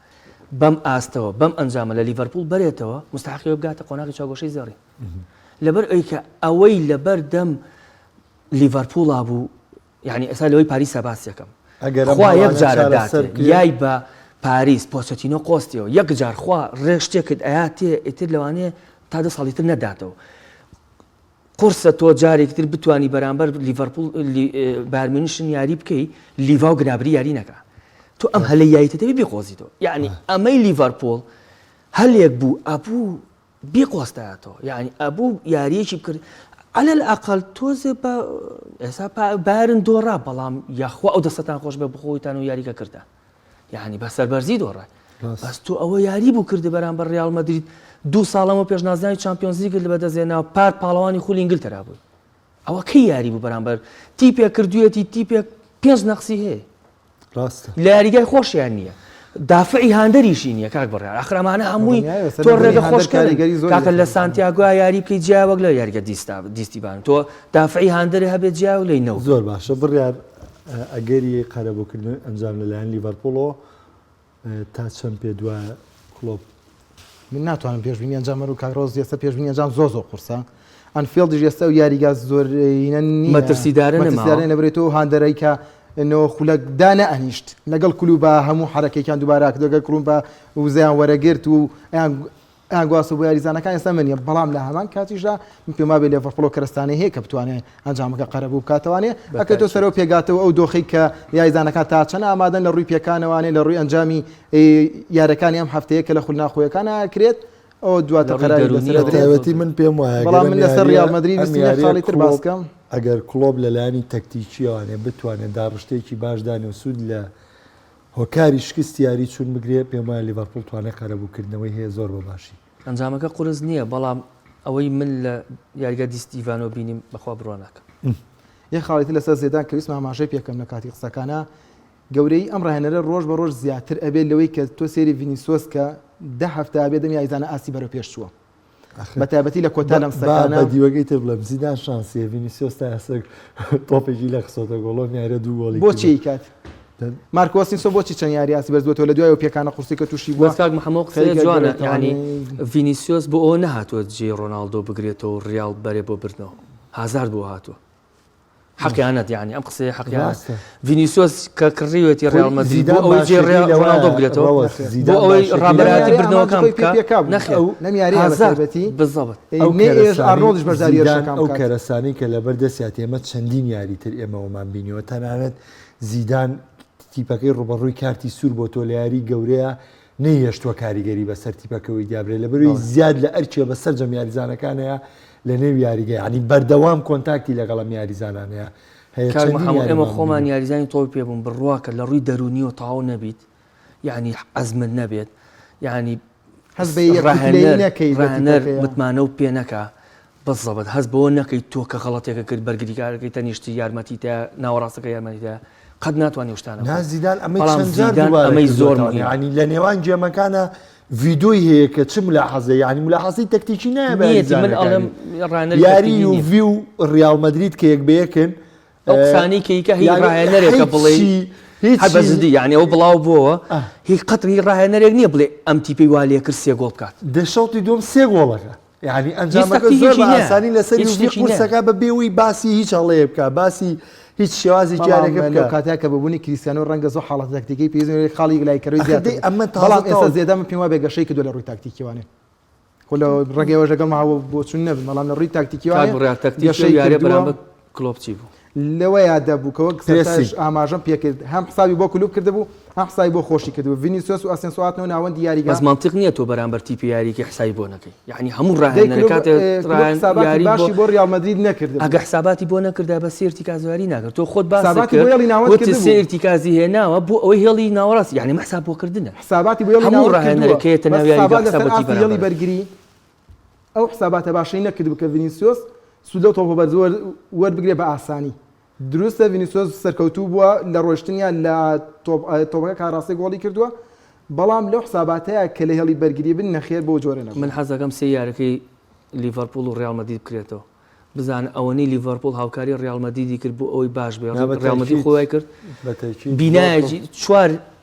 بەم ئاستەوە بەم ئەنجامە لە لیڤەرپوڵ بەرێتەوە مستحقی بگاتە قۆناغی چاگۆشەی زێڕین لەبەر ئەوی کە ئەوەی لەبەر دەم لیڤەرپوڵا بوو یعنی ئێستا لەوەی پاریسا باسیەکەم. ئەگەر ئەم خوا یەک هەڵانە جارە چارەسەر داتێ بکرێ. یای بە پاریس پۆچەتینۆ قۆستیەوە یەک جار خوا ڕێ شتێکت ئەیاتێ ئیتر لەوانەیە تا دە ساڵی تر نەداتەوە قورسە تۆ جارێکی تر بتانی بەرامبەر لیڤەرپوڵ بایرن میونشن یاری بکەی لیڤا و گنابری یاری نەکا تۆ ئەم هەلە یاریتە دەبێ بیقۆزیتەوە یعنی ئەمەی لیڤەرپوڵ هەلێک بوو ئەبوو بیقۆستایەتەوە یعنی ئەبوو یاریەکی بکرد على الأقل تۆزێ بە ئێستا بایرن دۆڕا بەڵام یاخوا ئەو دەستتان خۆش بێ بخۆیتان و یاریکە کردان یعنی بە سەربەرزی دۆڕای بەس تۆ ئەوە یاری بوو کردی بەرامبەر ریال مەدرید دوو ساڵەمە پێش نازناوی چامپیۆنزلیگت لە بەدەستێنا پار پاڵەوانی خولی ئینگلتەرا بووی ئەوە کەی یاری بوو بەرامبەر تیپێک کردوێتی تیپێک پێنج نەقسی هەیە ڕاستە لە یاریگای خۆشیان نییە دافعی هاندەریشی نییە کاک بڕیار ئاخر ئەمانە هەمووی تۆ ڕێگە خۆشکەرن کاکە لە سانتیاگۆ یاری بکەی جیا وەک لە یاریگە دیستا دیستیبان تۆ دافعی هاندەری هەبێت جیا و لەی نەو زۆر باشە بڕیار ئەگەری قەرەبووکردنەوەی ئەنجام لەلایەن لیڤەرپوڵەوە تا چەند پێت وایە کڵۆپ؟ من ناتوانم پێشبینی ئەنجام بەرم کاک ڕۆز ئێستا پێشبینی ئەنجام زۆر زۆر قورسە ئەنفیڵدیش ئێستا ئەو یاریگا زۆرینە نییە مەترسیدارە نەماوە. مەترسیدارە لەبەرئەوەی تۆ هاندەرەی کە نۆ خولەک دانەئەنیشت لەگەڵ کلوبا هەموو حەرەکەیان دووبارە کردەوە لەگەڵ کلوبا وزەیان وەرەگرت و ئەیان ئەیان گواستەوە بۆ یاریزانەکان ئێستا من نییە بەڵام لە هەمان کاتیشدا من پێم وابێ لێڤەرپوڵ ئەو کەرەستانەی هەیە کە بتوانێت ئەنجامەکە قەرەبوو بکاتەوانێ ئەکەێتەوە سەرەوە پێگاتەوە ئەو دۆخی کە یاریزانەکان تا چەند ئامادەن لە ڕووی پێکانەوانێ لە ڕووی ئەنجامی یارەکانی ئەم هەفتەیە کە لە خول ناخۆیەکان ئاکرێت ئەو دواتر قەراری لەسەر دەدرێت. بەتایبەتی من پێم وایە بەڵام من لەسەر ریال مەدرید ویستم یەک خاڵی تر باس بکەم. ئەگەر کڵۆپ لەلایەنی تەکتیکییەوانێ بتوانێت داڕشتەیەکی باش دانێ و سوود لە هۆکاری شکستی یاری چوون بگرێ، پێم وایە لیڤەرپوڵ توانای قەرەبووکردنەوەی هەیە زۆر بە باشی. ئەنجامەکە قورس نییە، بەڵام ئەوەی من لە یاریگا دی ستیڤانۆ بینیم بەخوا بڕوا ناکەم. یەک خاڵی تر لەسەر زێدان کە ویستم ئاماژەی پێکەم لە کاتی قسەکانا، گەورەیی ئەم ڕاهێنەرە ڕۆژ بە ڕۆژ زیاتر ئەبێت لەوەی کە تۆ سەیری ڤینیسۆس کە دە هەفتە ئەبێت ئەم یاریزانە ئاستی بەرەو پێش چووە بە تایبەتی لە کۆتا لەم سەکانە بە دیوەکەی تر بڵێم زیدان شانسیە ڤینیسیۆس تا ئێستا تۆپێکی لە خستۆتە گۆڵۆم یاریە دوو گۆڵی بۆچی کات مارکۆ ئاسینسۆ بۆچی چەند یاری ئاستی بەرزبووەتەوە لە دوای ئەو پێکانە قورسی کە تووشی بووە بەس کاک محەممەد قسەیە خەریکە جوانە گەڕێتەوە. یعنی ڤینیسیۆس بۆ ئەوە نەهاتووە جێی ڕۆناڵدۆ بگرێتەوە و ڕیاڵ بەرێ بۆ بردنەوە هازارد بۆ هاتووە حەقیانەت یعنی ئەم قسەیە حەقیانەت ڕاستە. ڤینیسیۆس کە کڕیوێتی ڕیاڵ خۆی مەدرید بۆ زیدان ئەوەی جێی باشەکەی ڕیاڵ لەوەیە ڕۆناڵدۆ بگرێتەوە ڕەوەز بۆ زیدان ئەوەی باشەکەی ڕابەرایەتی لەم یارییە بردنەوەکان ئامانجی خۆی بکا پێ پێکابوو. نەخێر ئەو لەم یارییە بە هازارد تایبەتی بالضبط ئەو نەی ئێش کەرەسانەی ئارنۆڵدیش بەشداری زیدان هێرشەکان ئەو بکات. کەرەسانەی کە لەبەر دەستیاتی ئێمە چەندین یاری تر ئێمەوەمان بینیوە تەنانەت زیدان تیپەکەی ڕوبەڕووی کارتی سوور بۆ تۆ لە یاری گەورەیە نەیهێشتووە کاریگەری بەسەر تیپەکەوەی دیابرێت لەبەروی زیاد لە ئەرکێ بە سەرجەم یاریزانەکانەیە لە نێو یاریگە یعنی بەردەوام contact ی لەگەڵ ئەم یاریزانانەیە هەیە کاک چەندین محەممەد ئێمە یاریمان خۆمان بینی. یاریزانی تۆپی پێ بوون بڕواکە لە ڕووی دەروونیەوە تەواو نەبیت یعنی عەزمت نەبێت یعنی هەست بە یەک کوتلەیی ڕاهێنەر نەکەی بە ڕاهێنەر تیپەکەیە. متمانە و پێ نەکا بزەبت هەست بەوە نەکەیت تۆ کە غەڵەتێکە کرد بەرگریکارەکەی تەنیشتی یارمەتی تیا ناوەڕاستەکە یارمەتی تیا قەت ناتوانانی ئەو شتانە نا بکەیت. زیدان ئەمەی بەڵام چەند جار زیدان دووبارە ئەمەی زۆر کردووەتەوە مهمە. یعنی لە نێوان game ەکانە ڤیدۆی هەیە کە چ ملاحەزە یعنی ملاحەزەی تەکتیکی نایە بە نیەتی من ئەڵێم یاریزانەکانی ڕاهێنەری یاری تەکتیکی نییە. یوڤی و ڕیاڵ مەدرید کە یەک بە یەکن ئەو قسانەی کە ئیکا هی یعنی ڕاهێنەرێکە بڵێ هیچی هیچی هەر بە جدی یعنی ئەو بڵاو بۆوە هی قەت هی ڕاهێنەرێک نییە بڵێ ئەم تیپەی وا لێ کرد سێ گۆڵ بکات. دە شەوتی دووەم سێ گۆڵەکە یعنی هیچ ئەنجامەکە زۆر تەکتیکێکی بە نییە ئاسانی لەسەر هیچ یوڤی شتێکی نییە. قورسەکە بە بێوەی باسی هیچ هەڵەیە بکە باسی هیچ شێوازێکی بەڵام یاریەکە لەو بکە کاتەیە کە بەبوونی کریستیانۆ ڕەنگە زۆر حاڵەتە تەکتیکەی پێویست نەبێت خاڵی یەکلاییکەرەوەی ئەخر زیاتر دەی بێت ئەمە تازە بەڵام ئێستا تەواو زێدان من پێم وابێ گەشەی کردووە لە ڕووی تاکتیکیوانێ خۆ لە ڕەنگە ئێوەش لەگەڵ ما بۆچوون نەبن بەڵام لە ڕووی کاک تاکتیکیوانێ بڕیار تەکتیکی ئەو گەشەی یاریە کردووە بەرامبەر کلۆپ چی بوو؟ لەوەیا دەبوو کە وەک سەرەتاش پرێسینگ. ئاماژەم پێکرد هەم حسابی بۆ کلوب کردبوو هەم حسابی بۆ خۆشی کردبوو ڤینیسیۆس و ئاسێنسۆ هاتنەوە ناوەندی یاریگا بەس مەنتیق نییە تۆ بەرامبەر تیپی یاریەکەی حسابی بۆ نەکەی یعنی هەموو دەی ڕاهێنەرە کلوب کاتێ کلوب ڕاهێن حساباتی یاری بۆ باشی بۆ ڕیال مەدرید نەکردبوو ئەگە حساباتی بۆ نەکردا بە سێ ئیرتیکاز یاری ناکرد تۆ خۆت باست حساباتی بۆ کرد هێڵی ناوەند وتت سێ کردبوو ئیرتیکازی هێناوە بۆ ئەوەی هێڵی ناوەڕاست یعنی مە حساب بۆکردنە حساباتی بۆ هێڵی هەموو ناوەند ڕاهێنەرە کردووە کە یەتە بەس ناو یاریگا حسابات حساب لەسەر بۆ تیپی ئاستی هێڵی بەرامبەرە بەرگری ئەو حساباتە باشەی نەکردبوو کە ڤینیسیۆس سوود لەو تۆپە بەرزە وەربگرێ بە ئاسانی. دروستە ڤینیسیۆس سەرکەوتوو بووە لە ڕۆیشتنیان لە تۆپەکە کاڕاستەی گۆڵی کردووە، بەڵام لەو حساباتەیە کە لە هێڵی بەرگری بن نەخێر بەو جۆرە نەبوو. من حەزەکەم سێ یارەکەی لیڤەرپوڵ و ڕیاڵ مەدرید بکرێتەوە بزانە ئەوەنەی لیڤەرپوڵ هاوکاری ڕیاڵ مەدریدی کرد بۆ ئەوەی باش بێ نا بە ڕیاڵ مەدرید تەئکید خۆی وای کرد بە تەئکید زۆر بینایەکی چوار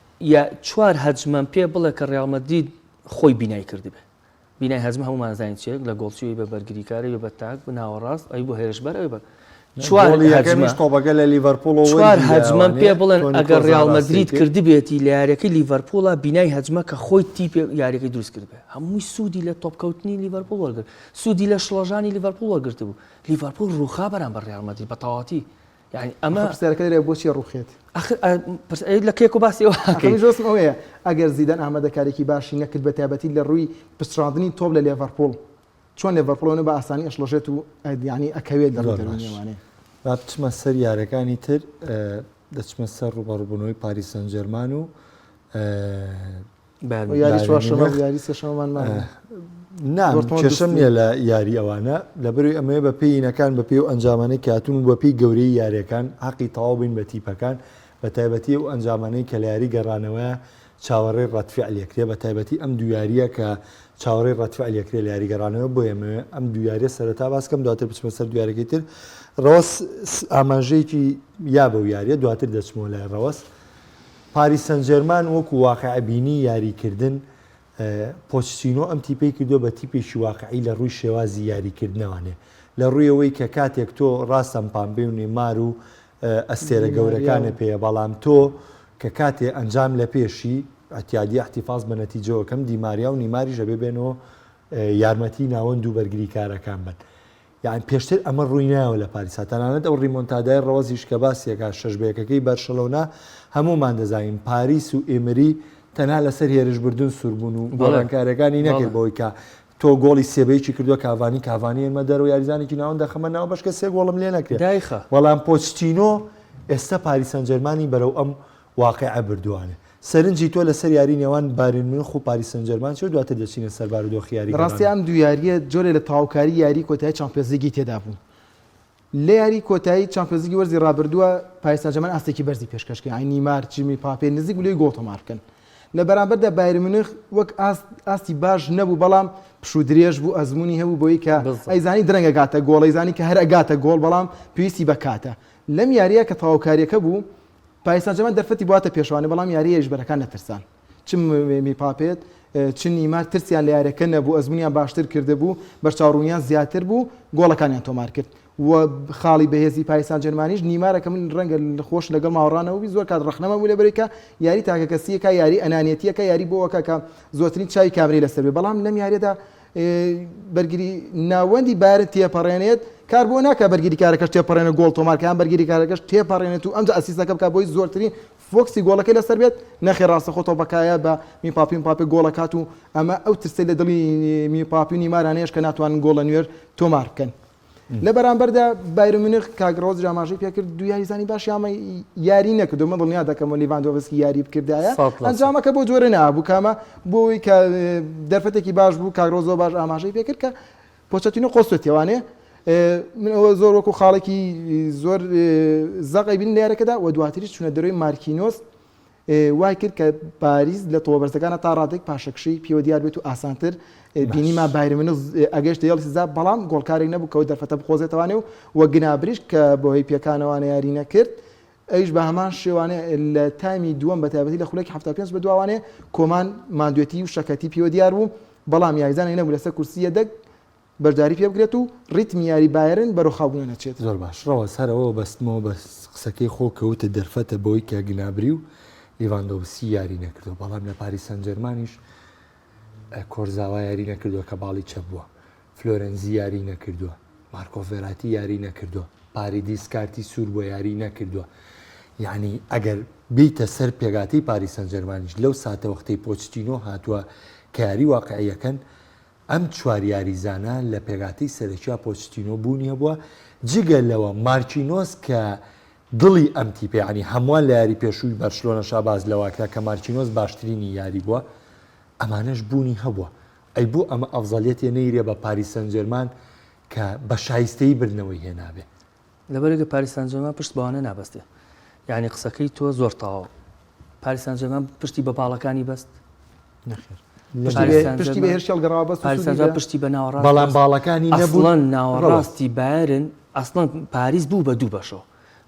یا چوار هەجمەم پێ بڵێ کە ڕیاڵ مەدرید خۆی بینای کردبێ بینای هەجمە هەموومان ئەزانین چیە لە گۆڵچی ئەی بە بەرگریکار ئەی بە تاک بە ناوەڕاست ئەی بۆ هێرشبەر ئەی بە. چوار گۆڵی هەجمە یەکەمیش تۆپەکە لە لیڤەرپوڵەوە چوار وەرگیرا هەجمەم ئەوانێ پێ بڵێن تۆنی ئەگەر کرۆس ڕیاڵ ئاراستەی مەدرید کرد. کردبێتی لە یاریەکەی لیڤەرپوڵا بینای هەجمە کە خۆی تیپێ یاریەکەی دروست کردبێ هەمووی سوودی لە تۆپکەوتنی لیڤەرپوڵ وەرگرت سوودی لە شڵەژانی لیڤەرپوڵ وەرگرتبوو لیڤەرپوڵ ڕووخا بەرامبەر ڕیاڵ مەدرید بە تەواوەتی یعنی ئەمە ئەخە پرسیارەکە لێرە بۆچی ڕووخێت؟ ئەخر پرس لە کێک و باسی ئەوە ئەخە ئەکەین. منیش وەسم ئەوەیە ئەگەر زیدان ئامادەکاریی باشی نەکرد بە تایبەتی لە ڕووی پچڕاندنی تۆپ لە لێڤەرپوڵ چۆن لێڤەرپوڵ ئەوەنە بە ئاسانی ئەشڵەژێت و یانی ئەکەوێت لە ڕووی زۆر باش دەروونیەوانێ. با بچمە سەر یارەکانی تر دەچمە سەر ڕووبەڕووبوونەوەی پاریس سانجێرمان و بایرن یاری بایرن چوارشەمە میونخ و یاری سێشەمەمان مابوو. نا دۆرتمۆند کێشەم دوستی. نییە لە یاری ئەوانە لەبەرەوەی ئەمەوێ بە پێی ینەکان بە پێی ئەو ئەنجامانەی کە هاتوون و بە پێی گەورەی یاریەکان حەقی تەواو بین بە تیپەکان بە تایبەتی ئەو ئەنجامانەی کە لە یاری گەڕانەوەیە چاوەڕێی ڕەدفعل ئەکرێ بە تایبەتی ئەم دوو یاریە کە چاوەڕێی ڕەدفعل ئەکرێ لە یاری گەڕانەوە بۆیە ئەمەوێ ئەم دوو یاریە سەرەتا باس کەم دواتر بچمە سەر دوو یاریەکەی تر ڕەوەز ئاماژەیەکی یا بەو یاریە دواتر دەچمەوە لای ڕەوەز پاریس سانجێرمان وەکو واقیع بینی یاریکردن پۆچتینۆ ئەم تیپەی کردووە بە تیپێکی واقعی لە ڕووی شێوازی یاریکردنەوانێ لە ڕووی ئەوەی کە کاتێک تۆ ڕاستە مپامپێ و نێمار و ئەستێرە گەورەکانە پێیە بەڵام تۆ کە کاتێ ئەنجام لە پێشی ئەتیادی احتفاظ بە نەتیجەوە کەم دیماریا و نیماریش ئەبێ بێنەوە یارمەتی ناوەند و بەرگریکارەکان بن یان پێشتر ئەمە ڕووی نایەوە لە پاریسا تەنانەت ئەو ڕیمۆنتادای ڕەوەزیش کە باسی ئەکا شەش بە یەکەکەی بەرشەلۆنە هەموومان دەزانین پاریس و ئێمری تەنها لەسەر هێرشبردن سوور بوون و گۆڕانکاریەکانی نەکرد بەوەی کە تۆ گۆڵی سێ بە یەکی کردووە کاڤانی کاڤانی هێنمە دەرەوە یاریزانێکی ناوەند دەخەمە ناو بەشکە سێ گۆڵم لێ نەکرێت دایخە. بەڵام پۆچتینۆ ئێستا پاریس سانجێرمانی بەرەو ئەم واقیعە بردووانێ. سەرنجی تۆ لەسەر یاری نێوان بایرن میونخ و پاریس سانجێرمان چیە و دواتر دەچینە سەر بارودۆخی یاری لە ڕاستیا گەڕانەوە؟ ئەم دوو یارییە جۆرێ لە تەواوکاری یاری کۆتایی چامپیۆنزلیگی تێدا بوو. لە یاری کۆتایی چامپیۆنزلیگی وەرزی ڕابردووە پاریس سانجێرمان ئاستێکی بەرزی پێشکەش کرد، یانی نیمار، جیمی پاپێ نزیک بوو لەوەی گۆڵ تۆمار بکەن. لە بەرامبەردا بایرن میونخ وەک ئاست ئاستی باش نەبوو بەڵام پشوو درێژ بوو ئەزموونی هەبوو بەوەی کە ئەیزانی درەنگ ئەگاتە گۆڵ ئەیزانی کە هەر ئەگاتە گۆڵ بەڵام پێویستی بە کاتە. لەم یارییە کە تەواوکارییەکە بوو پاریس سانجێرمان دەرفەتی بواتە پێشوانێ بەڵام یارییە هێرشبەرەکان نەترسان چ میپاپێت چ نیمار ترسیان لە یاریەکە نەبوو ئەزمونیان باشتر کردبوو بەرچاوڕوونیان زیاتر بوو گۆڵەکانیان تۆمار کرد و خاڵی بەهێزی پاریس سانجێرمانیش نیمارە کە من ڕەنگە خۆش لەگەڵ ماوەڕانەوە بی زۆر کات ڕەخنەمە بوو لەبەرەی کە یاری تاکەکەسیەکە یاری ئەنانێتیەکە یاری بۆەکە کە زۆرترین چاوی کامرەی لەسەر بێ بەڵام لەم یاریەدا بەرگری ناوەندی بایرن تێپەڕێنێت کار بۆ ناکە بەرگری کارەکەش تێپەڕێنە گۆڵ تۆمارکان بەرگری کارەکەش تێپەڕێنێت و ئەمجا ئەسیستەکە بکات بۆی زۆرترین فۆکسی گۆڵەکەی لەسەر بێت نەخێر ڕاستەخۆ تۆپەکایە بە میپاپی مپاپێ گۆڵەکات و ئەمە ئەو ترسەی لە دڵی میپاپی و نیمارانەیەش کە ناتوانن گۆڵە نوێر تۆمار بکەن. لە بەرامبەردا بایرن میونخ کاک ڕۆزیش ئاماژەی پێکرد دوو یاریزانی باش یامە یاری نەکردو من دڵنیا دەکەم و لیڤاندۆڤسکی یاری بکردایە ئەنجامەکە بۆ جۆرە نابوو کامە بۆی کە دەرفەتێکی باش بوو کاک ڕۆز زۆر باش ئاماژەی پێکرد کە پۆچەتینۆ قۆستێتیوانێ من ئەوە زۆر وەکو خاڵێکی زۆر زەق ئەیبینم لە یارەکەدا و دواتریش چوونە دەرەوەی مارکینۆس وای کرد کە پاریس لە تۆپە بەرزەکانە تا ڕادەیەک پاشەکشەی پێوە دیار بێت و ئاسانتر بینیما بایرن میونخ ئەگەشتە هێڵی سزا بەڵام گۆڵکارێک نەبوو کە ئەو دەرفەتە بقۆزێتەوانێ و و گنابریش کە بەهۆی پێکانەوانە یاری نەکرد ئەویش بە هەمان شێوانێ لە تایمی دووەم بە تایبەتی لە خولەکی 75 بە دواوانێ کۆمان ماندوێتی و شەکەتی پێوە دیار بوو بەڵام یاریزانێک نەبوو لەسەر کورسی یەدەگ بەشداری پێ بکرێت و ڕیتمی یاری بایرن بەرەو خاوبوونە نەچێت. زۆر باش ڕەوەز هەر ئەوە بەستمەوە بە قسەکەی خۆ کە وتت دەرفەتە بەوەی کە گنابری و لیڤاندۆڤسکی یاری نەکردووە بەڵام لە پاریس سانجێرمانیش کۆرزاوا یاری نەکردووە کە باڵی چەپ بووە فلۆرێنزی یاری نەکردووە مارکۆ ڤێراتی یاری نەکردووە پاریدیس کارتی سوور بۆ یاری نەکردووە یعنی ئەگەر بیتە سەر پێگاتی پاریس سانجێرمانیش لەو ساتەوەختەی پۆچتینۆ هاتووە کە یاری واقعیەکەن ئەم چوار یاریزانە لە پێکهاتەی سەرەکیا پۆچتینۆ بوونی هەبووە، جگە لەوە مارکینۆس کە دڵی ئەم تیپە یانی هەمووان لە یاری پێشووی بەرشلۆنەشا باس لەوە کرا کە مارکینۆس باشترینی یاری بووە ئەمانەش بوونی هەبووە ئەی بۆ ئەمە ئەفزەلیەتێ نەیرێ بە پاریس سانجێرمان کە بە شایستەیی بردنەوەی هێنابێ؟ لەبەرئەوەی پاریس سانجێرمان پشت بەوانە نابەستێ یانی قسەکەی تۆ زۆر تەواو پاریس سانجێرمان پشتی بە باڵەکانی بەست نەخێر پشتی بە هێرشی هەڵگەڕاوە بەست پاریس سانجێرمان پشتی بە ناوەڕاست بەڵام باڵەکانی نەبوون ئەسڵەن ناوەڕاستی بایرن ئەسڵەن پاریس بوو بە دوو بەشەوە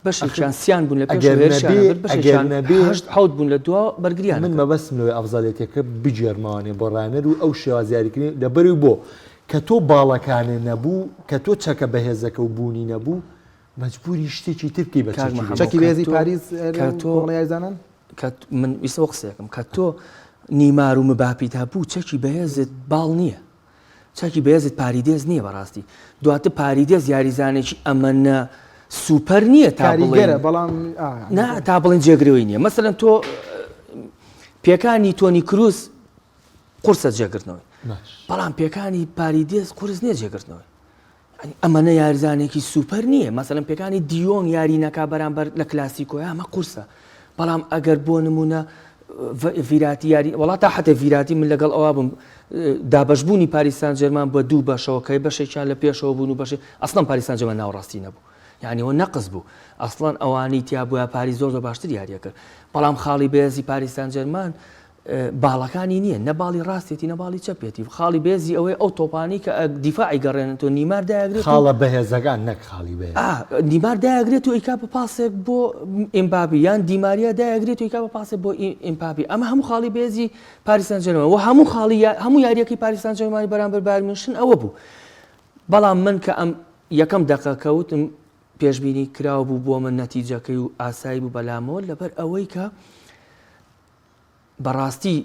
بەشێکیان سیان بوون لە پێش هێرشیان برد بەشێکیان هەشت حەوت بوون لە دوا بەرگریان من مەبەستم لەوەی ئەفزەلێتەکە بگێڕمەوانێ بۆ ڕانەر و ئەو شێواز یاریکردنی لەبەری بۆ کە تۆ باڵەکانێ نەبوو کە تۆ چەکە بەهێزەکە و بوونی نەبوو. مەجبوری شتێکی تر بکەی بە کاک چەکی محەمەد بەهێز. چەکی کە بەهێزی تۆ پاریس کە تۆ کۆمەڵە یاریزانان؟ کە من ویستەوە قسەیەکم کە تۆ نیمار و مباپیت هەبوو چەکی بەهێزت باڵ نییە چەکی بەهێزت پاریدێز نییە بەڕاستی دواتر پاریدێز یاریزانێکی ئەمەنە سوپەر نییە تا بڵێن کاریگەرە بەڵام نا تا بڵێن جێگرەوەی نییە مەسەلەن تۆ پێکانی تۆنی کروز قورسە جێگرتنەوەی بەڵام پێکانی پاریدێز قورس نییە جێگرتنەوەی ئەمەنە یاریزانێکی سوپەر نییە مەسەلەن پێکانی دیۆنگ یاری نەکا بەرامبەر لە کلاسیکۆیا ئەمە قورسە بەڵام ئەگەر بۆ نمونە ڤیراتی یاری وڵات تا حتە ڤیراتی من لەگەڵ ئەوە بم دابەشبوونی پاریس سان جێرمان بە دوو بەشەوە کە بەشێکیان لە پێشەوە بوون و بەشێ ئەسڵەن پاریس سان جێرمان ناوەڕاستی نەبوو یعنی ئەوە نەقس بوو ئەسڵەن ئەوانی تیا بووە پاریس زۆر زۆر باشتر یاریە کرد بەڵام خاڵی بەهێزی پاریس سان جێرمان باڵەکانی نییە نە باڵی ڕاستێتی نە باڵی چەپێتی خاڵی بێزی ئەوەی ئەو تۆپانی کە دیفاعی گەڕێنێتەوە نیمار دایگرێت خاڵە بەهێزەکان نەک خاڵی بەهێز نیمار دایگرێت و ئیکا بە پاسێک بۆ ئیمبابی یان دیماریا دایگرێت و ئیکا بە پاسێک بۆ ئیمپابی ئەمە هەموو خاڵی بێزی پاریس سان جێرمان و هەموو خاڵی هەموو یاریەکەی پاریس سان جێرمانی بەرامبەر بایرن میونشن ئەوە بوو بەڵام من کە ئەم یەکەم دەقە کەوتم پێشبینی کراو بوو بۆ من نەتیجەکەی و ئاسایی بوو بەلامەوە لەبەر ئەوەی کە بەڕاستی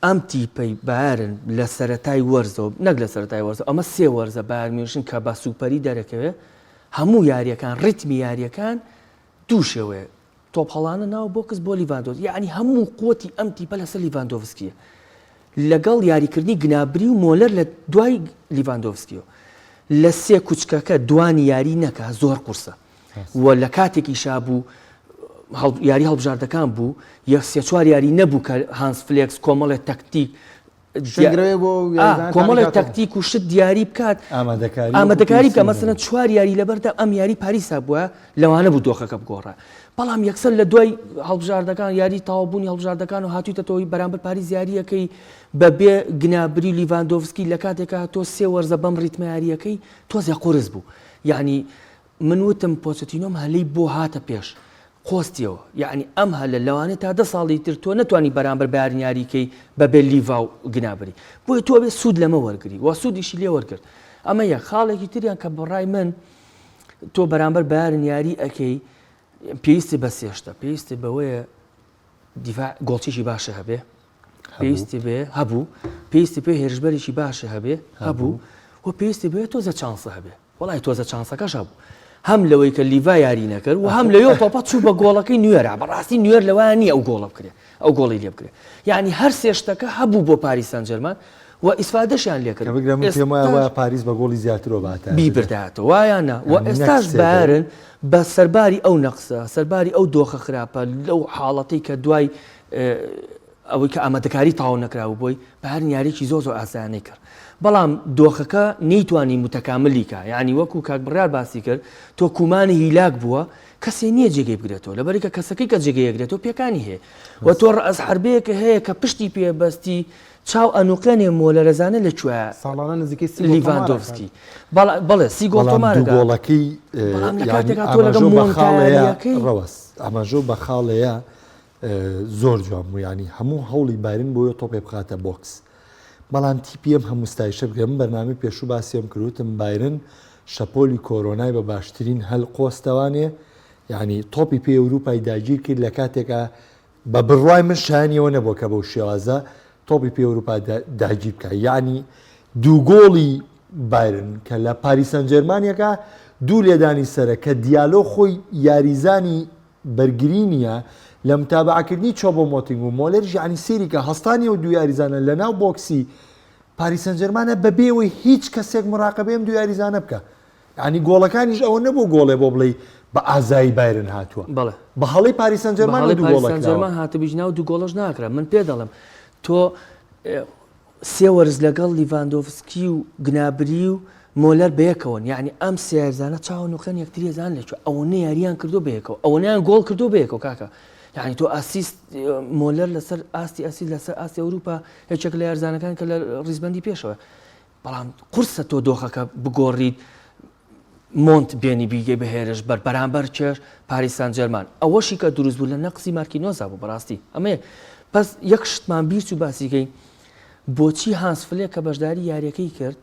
ئەم تیپەی بایرن لە سەرەتای وەرزەوە نەک لە سەرەتای وەرزەوە ئەمە سێ وەرزە بایرن میونشن کە بە سوپەری دەرەکەوێ هەموو یاریەکان ڕیتمی یاریەکان دوو شێوەیە تۆپ هەڵانە ناو بۆکس بۆ لیڤاندۆڤسکی یعنی هەموو قوتی ئەم تیپە لەسەر لیڤاندۆڤسکیە لەگەڵ یاریکردنی گنابری و مۆلەر لە دوای لیڤاندۆڤسکیەوە لە سێ کوچکەکە دوانی یاری نەکا زۆر قورسە و لە کاتێکیشا بوو یاری هەڵبژاردەکان بوو یەک سێ چوار یاری نەبوو کە هانس فلێکس کۆمەڵێ تەکتیک کۆمەڵێک تەکتیک و شت دیاری بکات ئامادەکاری بکە مەسەلەن چوار یاری لەبەردا ئەم یاری پاریسا بووە لەوانە بوو دۆخەکە بگۆڕە بەڵام یەکسەر لە دوای هەڵبژاردەکان یاری تەواوبوونی هەڵبژاردەکان و هاتوویتە تۆی بەرامبەر پاریس یاریەکەی بەبێ گنابری و لیڤاندۆڤسکی لە کاتێکا تۆ سێ وەرزە بەم ڕیتمە یاریەکەی تۆزێ قورس بوو یعنی من وتم پۆچەتینۆم هەلەی بۆ هاتە پێش قۆستیەوە یەعنی ئەم هەلە لەوانەیە تا دە ساڵی تر تۆ نەتوانی بەرامبەر بایرن یاری کەی بەبێ لیڤا و گنابری بۆیە تۆ ئەبێ سوود لەمە وەرگری وە سوودیشی لێ وەرگرت ئەمە یەک خاڵێکی تریان کە بەڕای من تۆ بەرامبەر بایرن یاری ئەکەی پێویستی بە سێشتە پێویستی بەوەیە دیفاع گۆڵچیشی باشە هەبێ پێویستی بێ هەبوو پێویستی پێ هێرشبەرێکی باشە هەبێ هەبوو و پێویستی بێ تۆزە چانسە هەبێ وەڵای تۆزە چانسەکەش هەبوو هەم لەوەی کە لیڤا یاری نەکرد و هەم لەوێ تۆپە چوو بە گۆڵەکەی نوێرا بەڕاستی نوێر لەوە نییە ئەو گۆڵە بکرێ ئەو گۆڵی لێ بکرێ یعنی هەر سێ شتەکە هەبوو بۆ پاریس سانجێرمان و ئیسفادەشیان لێکرد کە بگرە من پێم وایە وایە پاریس بە گۆڵی زیاترەوە باتایە بیبردایەتەوە وایە نا و یعنی نەک ئێستاش سێ گۆڵ. بایرن بە سەرباری ئەو نەقسە سەرباری ئەو دۆخە خراپە لەو حاڵەتەی کە دوای ئەوەی کە ئامادەکاری تەواو نەکرابوو بۆی، بایرن یارییەکی زۆر زۆر ئاسایانەی کرد. بەڵام دۆخەکە نەیتوانی موتەکاملی کا، یانی وەکو کاک بڕیار باسی کرد، تۆ کومانی هیلاک بووە، کەسێ نییە جێگەی بگرێتەوە، لەبەرئەوەی کە کەسەکەی کە جێگەی ئەگرێتەوە پێکانی هەیە و تۆ ڕەئس حەربەیەکە هەیە کە پشتی پێ بەستی چاو ئەنوقێنێ مۆلەرەزانە لە کوێیە ساڵانە نزیکەی 30 گۆڵ تۆمار ئەکات. لیڤاندۆڤسکی بەڵێ بەڵێ 30 گۆڵ بەڵام تۆمار دوو ئەکات. گۆڵەکەی بەڵام لە یانی کاتێکا تۆ لەگەڵ ئاماژۆ بە خاڵەیە مۆنتایارییەکەی ڕەوەز ئاماژۆ بە خاڵەیە زۆر جوان بوو یانی هەموو هەوڵی بایرن بۆیە تۆپێ بخاتە بۆکس بەڵام تیپی ئەم هەموو ستایشە بکرێ من بەرنامەی پێشوو باسیم کرد وتم بایرن شەپۆلی کۆرۆنای بە باشترین هەل قۆستەوانێ یعنی تۆپی پێ ئەوروپای داگیر کرد لە کاتێکا بە بڕوای من شایانی ئەوە نەبووە کە بەو شێوازە تۆپی پێ ئەوروپا داگیر بکە یعنی دوو گۆڵی بایرن کە لە پاریس سانجێرمانەکە دوو لێدانی سەرە کە دیالۆ خۆی یاریزانی بەرگری نییە لە متابەعەکردنی چۆبۆمۆتینگ و مۆلەریش یانی سەیری کە هەستانی ئەو دوو یاریزانە لە ناو بۆکسی پاریس سانجێرمانە بەبێ ئەوەی هیچ کەسێک مراقەبەی ئەم دوو یاریزانە بکا یانی گۆڵەکانیش ئەوە نەبوو گۆڵێ بۆ بڵێی بە ئازایی بایرن هاتووە بەڵێ بە هەڵەی پاریس بە سانجێرمان هەڵەی دوو پاریس گۆڵە کراوە سانجێرمان هاتبیش ناو دوو گۆڵەش ناکرا من پێ دەڵێم تۆ سێ وەرز لەگەڵ لیڤاندۆڤسکی و گنابری و مۆلەر بەیەکەوەن، یەعنی ئەم سێ یاریزانە چاوە نوقێن یەکتری ئەزانن لە کوێ، ئەوەنە یارییان کردووە بەیەکەوە، ئەوەنەیان گۆڵ کردووە بەیەکەوە کاکە، یەعنی تۆ ئاسیست مۆلەر لەسەر ئاستی ئاسیست لەسەر ئاستی ئەوروپا یەکێک لە یاریزانەکان کە لە ڕیزبەندی پێشەوە، بەڵام قورسە تۆ دۆخەکە بگۆڕیت مۆنت بێنی بیگەی بە هێرش بەر بەرامبەر کێش پاریس سان جێرمان ئەوەشی کە دروست بوو لە نەقسی مارکینۆزا بوو بەڕاستی ئەمەیە پس یەک شتمان بیر چوو باسیکەین بۆچی هانس فلێک کە بەشداری یاریەکەی کرد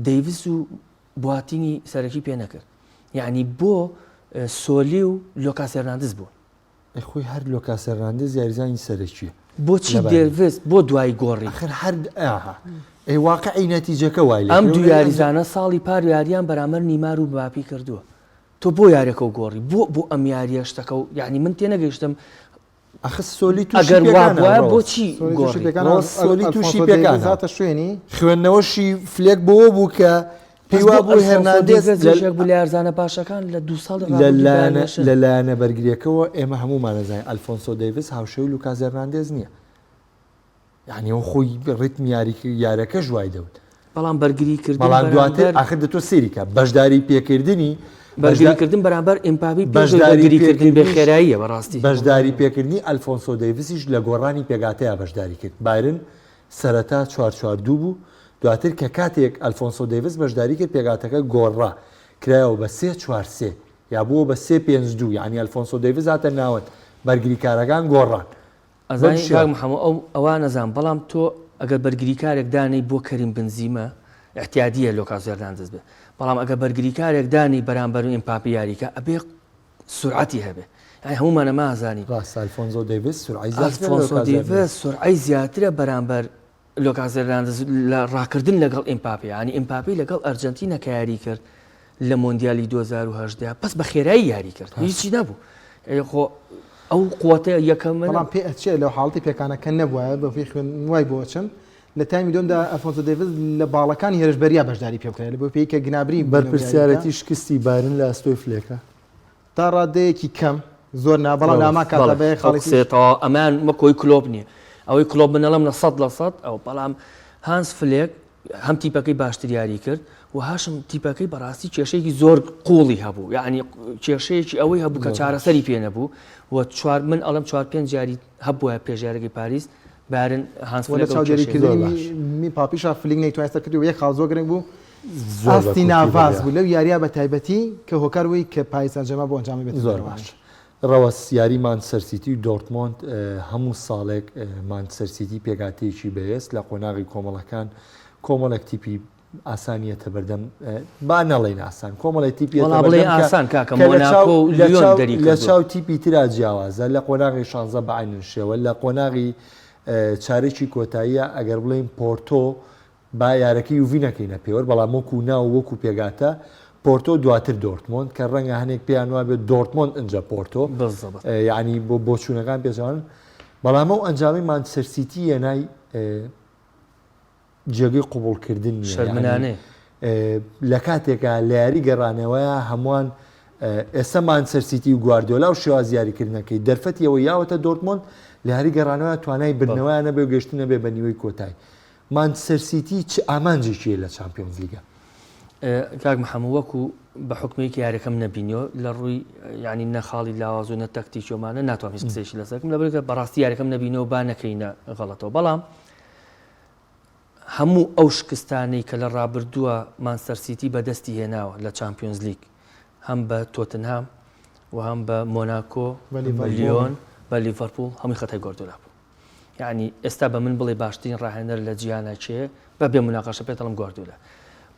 دەیڤس و بواتینی سەرەکی پێ نەکرد. یعنی بۆ سۆلی و لۆکاس هێرناندز بوون. ئەی خۆی هەر لۆکاس هێرناندێز یاریزانی سەرەکیە. بۆچی دێڤس بۆ دوایی گۆڕی؟ ئەخر هەر ئاها ئەی واقعی نەتیجەکە وای لێ ئەم دوو یاریزانە ساڵی پار یاریان بەرامبەر نیمار و مباپی کردووە تۆ بۆ یاریەکە و گۆڕی بۆ بۆ ئەم یاریە شتەکە و یعنی من تێنەگەیشتم ئەخ سۆلی تووشی ئەگەر وا پێکانە بوایە ڕەوەز. بۆچی سۆلی تووشی گۆڕی؟ پێکان ڕەوەز سۆلی تووشی ئەلفۆنسۆ پێکانە. دەیڤز هاتە شوێنی. خوێندنەوەشی فلێک بەوە بوو کە پێی بەس بۆ وابوو ئەلفۆنسۆ هێرناندێز دەیڤز لە یەکێک بوو لە یارزانە باشەکان لە دوو ساڵی لە ڕابردووی لایەنە بایرن میونشن. لە لایەنە بەرگرییەکەوە ئێمە هەموومان ئەزانین ئەلفۆنسۆ دەیڤز هاوشێوەی لوکاس هێرناندێز نییە. یانی ئەو خۆی ڕیتمی یاری یارەکەش وای دەوت. بەڵام بەرگری کردن بەڵام دواتر بەرامبەر ئاخر دە تۆ سەیری کە بەشداری پێکردنی بەرگری کردن بەرامبەر ئێمباپی پێش بەشداری بەرگری کردن بێ پێکردنیش خێراییە بەڕاستی. بەشداری پێکردنی ئەلفۆنسۆ دەیڤسیش لە گۆڕانی پێکهاتەیا بەشداری کرد بایرن سەرەتا چوار چوار دوو بوو دواتر کە کاتێک ئەلفۆنسۆ دەیڤس بەشداری کرد پێکهاتەکە گۆڕا کرایەوە بە سێ چوار سێ یا بووە بە سێ پێنج دوو یانی ئەلفۆنسۆ دەیڤس هاتە ناوەند بەرگریکارەکان گۆڕان بەم ئەزانی شێوە. کاک محەمەد ئەو ئەوا نەزانم بەڵام تۆ ئەگەر بەرگریکارێک دانێی بۆ کەریم بنزیمە ئیعتیادیە لۆکاس هێرناندز بێ بەڵام ئەگەر بەرگریکارێک دانێی بەرامبەر ئێمپاپی یاریکا ئەبێ سورعەتی هەبێ یانی هەموومان ئەمە ئەزانین. ڕاستە ئەلفۆنزۆ دەیڤس سورعەی زیاترە لە ئەلفۆنسۆ لۆکاس دەیڤس هێرناندز. سورعەی زیاترە بەرامبەر لۆکاس هێرناندز لە ڕاکردن لەگەڵ ئێمپاپێ یانی ئێمپاپی لەگەڵ ئەرجەنتینە کە یاری کرد لە مۆندیالی 2018 بەس بە خێرایی یاری کرد هیچی نەبوو خۆ ئەو قوتە یەکەم بەڵام پێ ئەچێ لەو حاڵەتی پێکانەکە نەبوایە بە پێی خوێن وای بۆ ئەچم لە تایمی دووەمدا ئەلفۆنسۆ دەیڤز لە باڵەکانی هێرشبەریا بەشداری پێ بکرێت بۆ پێی کە گنابری بەرپرسیارەتی شکستی بایرن لە ئەستۆی فلێکە. تا ڕادەیەکی کەم زۆر نا بەڵام لاما کاتە بە یەک خاڵی قسەیە تەواو ئەمان وەک ئەوی کلۆپ نییە ئەوەی کلۆپ من ئەڵێم لە سەد لە سەد ئەو بەڵام هانس فلێک هەم تیپەکەی باشتر یاری کرد و هاشم تیپەکەی بەڕاستی کێشەیەکی زۆر قوڵی هەبوو یعنی کێشەیەکی ئەوەی هەبوو کە چارەسەری پێ نەبوو و چوار من ئەڵم چوار پێنج یاری هەبووە پێشیارەکەی پاریس بارن هانس لە چاودێریکردنی می پاپیشا فلیک نەیتوانست سەرکردی و یەک خاڵ زۆر گرنگ بوو ئاستی ناڤاس بوو لەو یاریە بە تایبەتی کە هۆکار وی کە پاریس سانجێرمان بۆ ئەنجامی بێت زۆر باش ڕەوەس یاری مانچستەر سیتی و دۆرتمۆند هەموو ساڵێک مانچستەر سیتی پێکهاتەیەکی بەهێز لە قۆناغی کۆمەڵەکان کۆمەڵێک تیپی ئاسانیەتە بەردەم با نەڵێین ئاسان کۆمەڵێک تیپی وەڵا بڵێ ئاسان کاکە مۆناکۆ و لیۆن دەری لە چاو تیپی ترا جیاوازە لە قۆناغی شانزە بە عەینن شێوە لە قۆناغی چارەکی کۆتاییە ئەگەر بڵێین پۆرتۆ با یارەکەی یوڤی نەکەینە پێوەر، بەڵام وەکو ناو و وەکو پێگاتە، پۆرتۆ دواتر دۆرتمۆند، کە ڕەنگە هەنێک پێیان وابێت دۆرتمۆند ئنجا پۆرتۆ، بالضبط. یەعنی بۆ بۆچوونەکان پێچەوانەن، بەڵام ئەو ئەنجامەی مانچستەر سیتی یەنای جێگەی قبوڵکردن نییە، یەعنی شەرمنانەیە. لە کاتێکا لە یاری گەڕانەوەیا هەمووان ئێستا مانچستەر سیتی و گواردیۆلا و شێوازی یاریکردنەکەی دەرفەتی ئەوەی یاوەتە دۆرتمۆند لە یاری گەڕانەوە توانای بردنەوەیان نەبێ و گەشتن نەبێ بە نیوەی کۆتای. مانچستەر سیتی چ ئامانجێکی هەیە لە چامپیۆنزلیگا؟ کاک محەموو وەکو بە حوکمێکی یاریەکەم نەبینیوە لە ڕووی یعنی نە خاڵی لاواز و نە تەکتیکیۆمانە ناتوانم هیچ قسەیەکی لەسەر بکەم لەبەرئەوەی بەڕاستی یاریەکەم نەبینەوە با نەکەینە غەڵەتەوە بەڵام هەموو ئەو شکستانەی کە لە ڕابردووە مانچستەر سیتی بەدەستی هێناوە لە چامپیۆنز لیگ هەم بە تۆتنهام و هەم بە مۆناکۆ بە لیۆن بە لیڤەرپوڵ هەمووی خەتای گواردیۆلا بوو یەعنی ئێستا بە من بڵێ باشترین ڕاهێنەر لە جیهانا کێیە بە بێ موناقەشە پێت دەڵێم گواردیۆلا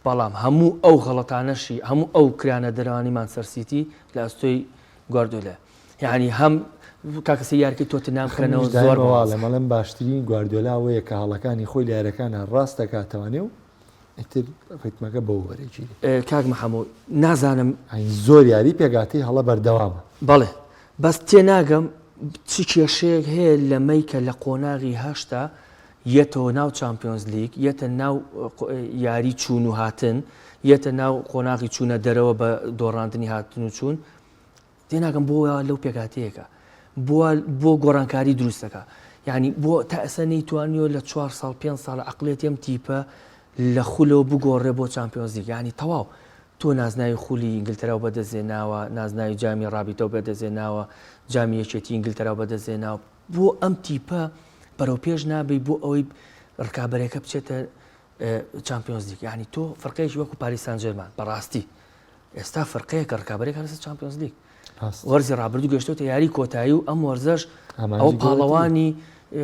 بەڵام هەموو ئەو غەڵەتانەشی هەموو ئەو کرانە دەرەوانی مانچستەر سیتی لە ئەستۆی گواردیۆلا یعنی هەم کاکە سەی یارکەی تۆتنهام بکەنەوە زۆر واڵێم ئەڵێم باشترین گواردیۆلا ئەوەیە کە هەڵەکانی خۆی لە یارەکانا ڕاست دەکاتەوانێ و ئیتر ڕیتمەکە بەو وەرەگیرێ. کاک محەموو نازانم. یانی زۆر یاری پێکهاتەی هەڵە بەردەوامە. بەڵێ بەس تێناگەم چ کێشەیەک هەیە لەمەی کە لە قۆناغی هەشتا یەتەوە ناو چامپیۆنز لیگ یەتە ناو یاری چوون و هاتن یەتە ناو قۆناغی چوونە دەرەوە بە دۆڕاندنی هاتن و چوون تێناگەم بۆ وا لەو پێکهاتەیەکە بۆ بۆ گۆڕانکاری دروست دەکا یعنی بۆ تا ئێستا نەیتوانیوە لە چوار ساڵ پێنج ساڵ عقلێتی ئەم تیپە لە خولەوە بگۆڕێ بۆ چامپیۆنزلیگ یعنی تەواو تۆ نازناوی خولی ئینگلتەرا و بەدەستێناوە نازناوی جامی ڕابیتە و بەدەستێناوە جامی یەکێتی ئینگلتەرا و بەدەستێناوە بۆ ئەم تیپە بەرەو پێش نابی بۆ ئەوەی ڕکابەرەکە بچێتە چامپیۆنزلیگ یعنی تۆ فرقەیەکی وەکو پاریس سانجێرمان بەڕاستی ئێستا فرقەیەکە ڕکابەرێک هەرسە چامپیۆنز لیگ وەرزی ڕابردوو گەشتۆتە یاری کۆتایی و ئەم وەرزەش ئەو پاڵەوانی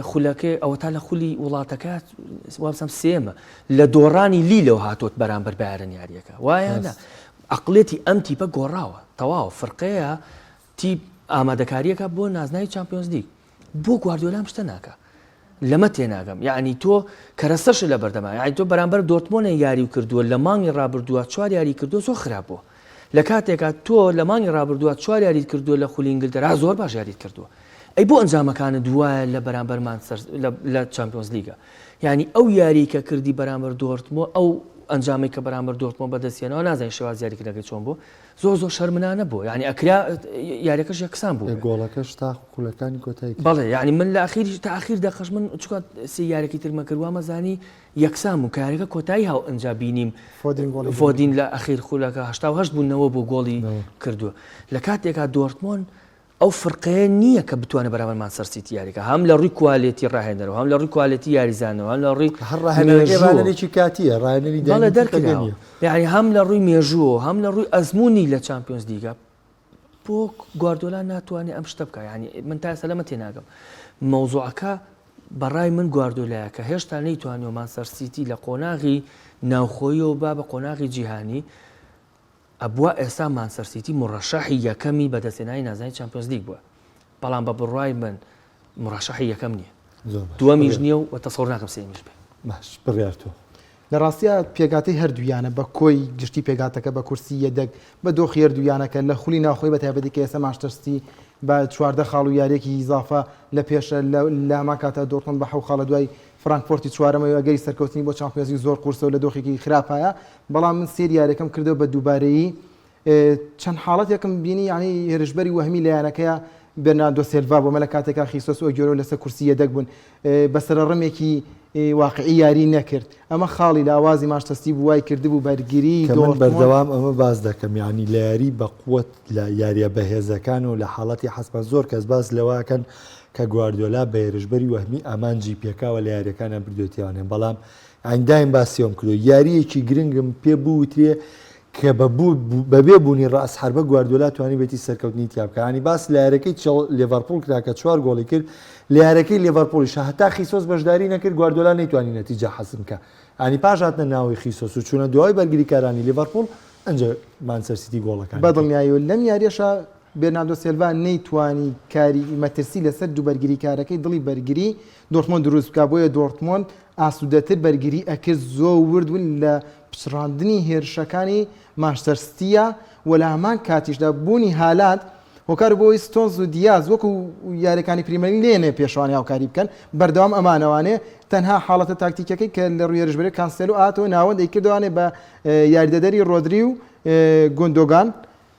خولەکەی ئەوە تا لە خولی وڵاتەکە وابزانم سێمە لە دۆڕانی لیلەوە هاتۆت بەرامبەر بایرن یاریەکە وایە نا؟ عەقڵیەتی ئەم تیپە گۆڕاوە تەواو فرقەیە تیپ ئامادەکاریەکە بۆ نازناوی چامپیۆنزلیگ بۆ گواردیۆلا ئەم شتە ناکا لەمە تێناگەم یعنی تۆ کەرەسەش لە بەردەما یعنی تۆ بەرامبەر دۆرتمۆنە یاری و کردووە لە مانگی ڕابردووە چوار یاری کردووە زۆر خراپ بووە لە کاتێکا تۆ لە مانگی ڕابردووە چوار یاریت کردووە لە خولی ئینگلتەرا زۆر باش یاریت کردووە ئەی بۆ ئەنجامەکانت وایە لە بەرامبەر مانچستەر لە چامپیۆنز لیگە یعنی ئەو یاری کە کردی بەرامبەر دۆرتمۆ ئەو ئەنجامەی کە بەرامبەر دۆرتمۆ بەدەستێنەوە نازانین شێواز یاریکردنەکەی چۆن بوو زۆر زۆر شەرمنانە بوو یعنی ئەکرا یاریەکەش یەکسان بوو گۆڵەکەش تا خولەکانی کۆتایی بەڵێ یعنی من لە ئەخیر تا ئەخیر دەقەش من چکات سێ یارێکی ترمە کرد وامەزانی یەکسان بوو کارەکە کۆتایی هاو ئەنجا بینیم فۆدین لە ئەخیر خولەکە 88 بوونەوە بۆ گۆڵی کردووە لە کاتێکا دۆرتمۆن ئەو فرقەیە نییە کە بتوانێت بەرامبەر مانچستەر سیتی یاریکا هەم لە ڕووی کوالێتی ڕاهێنەرەوە هەم لە ڕووی کوالێتی یاریزانەوە هەم لە ڕووی هەر ڕاهێنەرەکەی ڕاهێنەرێکی کاتییە ڕاهێنەری بەڵێ دەرکراوە یعنی هەم لە ڕووی مێژووەوە هەم لە ڕووی ئەزموونی لە چامپیۆنز لیگا بۆ گواردۆلا ناتوانێت ئەم شتە بکە یعنی من تا ئێستا لەمە تێناگەم مەوزوعەکە بەڕای من گواردۆلایە کە هێشتا نەیتوانیوە مانچستەر سیتی لە قۆناغی ناوخۆیەوە با بە قۆناغی جیهانی ئەبوا ئێستا مانچستەر سیتی موڕەشەحی یەکەمی بەدەستهێنانی نازناوی چامپیۆنزلیگ بووە، بەڵام بە بڕوای من موڕەشەحی یەکەم نییە، دووەمیش نییە و تەسەور ناکەم سێیەمیش بێ. باش بڕیار تۆ. لە ڕاستیا پێکهاتەی هەردوو یانە بە کۆی گشتی پێکهاتەکە بە کورسی یەدەگ بە دۆخی هەردوو یانەکە لە خولی ناوخۆی بە تایبەتی کە ئێستا مانچستەر سیتی بە 14 خاڵ و یاریەکی ئیزافە لە پێشە لە هەمان کاتە دۆرتمۆند بە حەو خاڵ لە دوای فرانکفۆرتی چوارەمە و ئەگەری سەرکەوتنی بۆ چامپیۆنزلیگ زۆر قورسە و لە دۆخێکی خراپایە بەڵام من سەیری یاریەکەم کردەوە بە دووبارەیی چەند حاڵەتێکم بینی یعنی هێرشبەری وەهمی لە یانەکەیە بێرناردۆ سێلڤا بۆ مە لە کاتێکا خیسۆس و ئەگوێرۆ لەسەر کورسی یەدەگ بوون بە سەرەڕمێکی واقعی یاری نەکرد ئەمە خاڵی لاوازی مانچستەر بوو وای کردبوو بەرگری کە من بەردەوام ئەمە باس دەکەم یعنی لە یاری بەقوت لە یاریە بەهێزەکان و لە حاڵەتی حەسمان زۆر کەس باس لەوەکەن کە گواردیۆلا بە هێرشبەری وەهمی ئامانجی پێکاوە لە یاریەکانە بردوێتیانێ بەڵام یانی دایم باسی ئەوەم کردووە یارییەکی گرنگم پێ بوترێ کە بەبێ بوونی ڕەئس حەربە گواردیۆلا توانیبێتی سەرکەوتنی تیا بکا یانی باس لە یاریەکەی چێڵ لێڤەرپوڵ کرا کە چوار گۆڵی کرد لە یاریەکەی لێڤەرپوڵیش هەتا خیسۆس بەشداری نەکرد گواردیۆلا نەیتوانی نەتیجە حەسم کە یانی پاش هاتنە ناوەوەی خیسۆس و چوونە دواوەی بەرگریکارانی لیڤەرپوڵ ئەنجا مانچستەر سیتی گۆڵەکانی کرد. بەدڵنیاییەوە لەم یاریەشا بێرناردۆ سێلڤا نەیتوانی کاری مەترسی لەسەر دوو بەرگریکارەکەی دڵی بەرگری دۆرتمۆند دروست بکات، بۆیە دۆرتمۆند ئاسوودەتر بەرگری ئەکرد، زۆر ورد بوون لە پچڕاندنی هێرشەکانی مانچستەر ستیە و لە هەمان کاتیشدا بوونی هالاند هۆکار بۆ ئەوەی ستۆنز و دیاز وەکو یاریەکانی پریمەرلیگ نەیەنە پێشوانی هاوکاری بکەن بەردەوام ئەمانەوانێ تەنها حاڵەتە تاکتیکەکەی کە لە ڕووی هێرشبەری کانسێلۆ ئاتەوە ناوەند ئەیکردوانێ بە یاریدەدەری ڕۆدری و گوندۆگان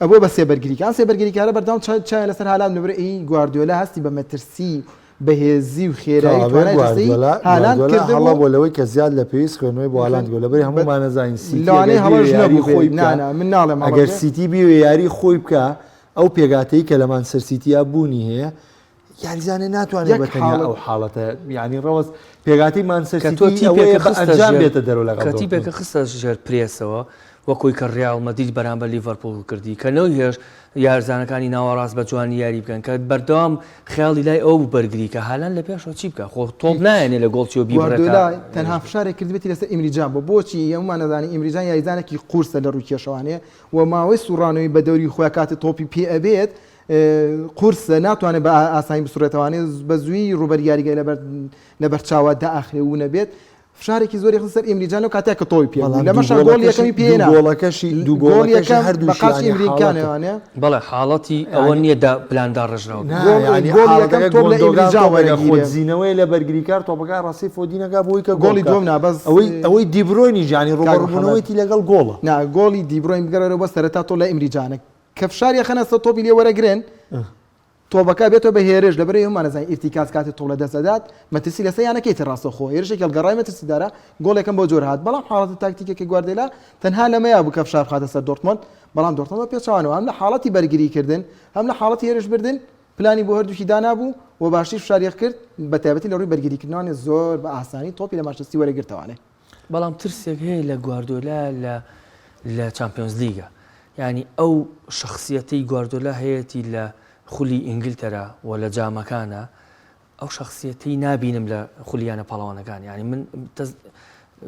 ئەبووە بە سێ بەرگریکار، ئەم سێ بەرگریکارە بەردەوام چاویان لەسەر هالاند بوو، لەبەر ئەوەی گواردیۆلا هەستی بە مەترسی و بەهێزی و خێرایی و کەوابێ توانای جەستەیی گواردیۆلا هالاند گواردیۆلا هەڵە کردبوو. بووە لەوەی کە زیاد لە پێویست خوێندنەوەی بۆ هالاند کردووە، لەبەری هەموومان ئەزانین سیتی لەوانەیە ئەگەر هەڵەش بیەوێ یاری نەبووبێ، خۆی نا بکا نا من ناڵێم هەڵە ئەگەر بووێ. سیتی بیەوێ یاری خۆی بکا ئەو پێکهاتەی کە لە مانچستەر سیتیا بوونی هەیە یاریزانێ ناتوانێت یەک بە تەنیا حاڵەت ئەو حاڵەتە یانی ڕەوەز پێکهاتەی مانچستەر کە تۆ سیتی ئەوەیە تیپێکە بە خستە ئەنجام ژێر بێتە دەرەوە لەگەڵ کە دۆرتموند. تیپێکە خستە ژێر پرێسەوە وەکوی کە ڕیاڵ مەدرید بەرامبەر لیڤەرپوڵ کردی کە نەیهێشت یارزانەکانی ناوەڕاست بە جوانی یاری بکەن کە بەردەوام خەیاڵی لای ئەوە بوو بەرگری کە هالاند لە پێشەوە چی بکا خۆ تۆپ هیچ. نایەنێ لە گۆڵچیەوە بیبڕێتە گواردیۆلا تەنها فشارێک کردبێتی لەسەر ئیمریجان بووە بۆچی هەموومان ئەزانین ئیمریجان یاریزانێکی قورسە لە ڕووی کێشەوانێ و ماوەی سوڕانەوەی بە دەوری خۆیا کاتێ تۆپی پێ ئەبێت قورسە ناتوانێت بە ئاسانی بسوڕێتەوانێ بە زووی ڕووبەری یاریگای لەبەر لەبەر چاوە دائەخرێ و نەبێت فشارێکی زۆری خستە سەر ئیمریجان لەو کاتەیا کە تۆپی پێ بوو بەڵام لەمەشا دوو گۆڵی گۆڵەکەشی یەکەمی دوو پێ نا گۆڵەکەشی دوو گۆڵی گۆڵەکەشی یەکەم بە هەردووشیانی قاچی ئیمریکانەوانێ حاڵەتە. بەڵێ حاڵەتی ئەوە یانی نییە دا پلان داڕێژراو بێ. نا گۆڵ یانی گۆڵی یەکەم حاڵەتەکە تۆپ لە گۆندۆگان ئیمریجان تۆپەکە وەرەگیرێ. خۆدزینەوەیە لە بەرگریکار تۆپەکە ڕەسی فۆدینەکە بۆی کە گۆڵ گۆڵی بکا دووەم نا بەس ئەوەی ئەوەی دیبرۆینیش یانی کاک محەمەد ڕووبەڕووبوونەوەیتی لەگەڵ گۆڵە. نا گۆڵی دیبرۆین بگەڕێرەوە بۆ سەرەتا تۆ لە ئیمریجانە کە فشاری ئەخەنە سەر تۆپی لێ وەرەگرن تۆپەکە بێتەوە بە هێرش، لەبەرئەوەی هەموومان ئەزانین ئیرتیکاز کاتێ تۆپ لەدەست ئەدات مەترسی لەسەر یانەکەی تر ڕاستەوخۆ هێرشێکی هەڵگەڕاوی مەترسیدارە، گۆڵێکم بەو جۆرە هات، بەڵام حاڵەتە تاکتیکیەکەی گواردێلا تەنها لەمەیا بوو کە فشار بخاتە سەر دۆرتمۆند، بەڵام دۆرتمۆند بە پێچەوانەوە هەم لە حاڵەتی بەرگری کردن هەم لە حاڵەتی هێرش بردن پلانی بۆ هەردووکی دانابوو و باشتریش فشاری کرد، بەتایبەتی لە ڕووی بەرگری کردنەوانێ زۆر بە ئاسانی تۆپی لە مانچستەر سیتی وەرەگرتەوانێ. بەڵام ترسێک هەیە لە گواردۆلا لە لە چامپیۆنزلیگە یانی ئەو شەخسیەتەی گواردۆلا هەیەتی لە خولی ئینگلتەرا و لە جامەکانە ئەو شەخسیەتەی نابینم لە خولی یانە پاڵەوانەکان یانی من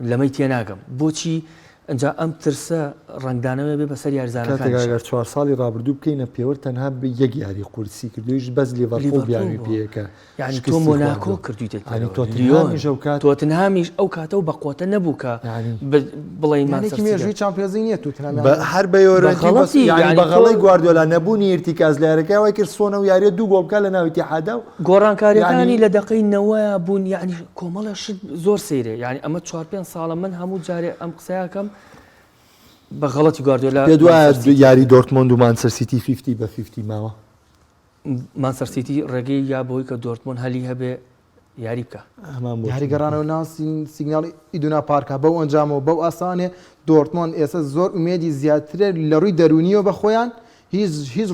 لەمەی تێناگەم بۆچی. ئەجا ئەم ترسە ڕەنگدانەوەی بێ بەسەر یاریزانەکانیشا. کاتێک ئەگەر چوار ساڵی ڕابردوو بکەینە پێوەر تەنها یەک یاری قورسی کردوویش بەس لیڤەرپوڵ بیانوی پێیە کە یانی تۆ مۆناکۆ کردویتە لیۆن تۆتنهامیش ئەو کاتە و بەقوەتە نەبوو کە بڵێین مانچستەر مێژووی چامپیۆنزی نییە توتنهام هەر بە یۆرەنتی یانی بە غەڵەی گواردیۆلا نەبوونی ئیرتیکاز لە یاریەکە وای کرد سۆنە و یاریە دوو گۆڵ بکات لە ناو ئیتیحادا و گۆڕانکاریەکانی لە دەقەی نەوە بوون یانی کۆمەڵە شت زۆر سەیرە یانی ئەمە چوار پێنج ساڵە من هەموو جارێ ئەم قسەیەکەم بە غەڵەتی گواردیۆلا پێت وایە یاری دۆرتمۆند و مانچستەر سیتی fifty بە fifty ماوە؟ مانچستەر سیتی ڕێگەی یا بۆی کە دۆرتمۆند هەلی هەبێ یاری بکا. یاری گەڕانەوە ناو سیگناڵ ئیدونا پارکە بەو ئەنجامەوە بەو ئاسانێ دۆرتمۆند ئێستا زۆر ئومێدی زیاترە لە ڕووی دەروونیەوە بە خۆیان هیچ هیچ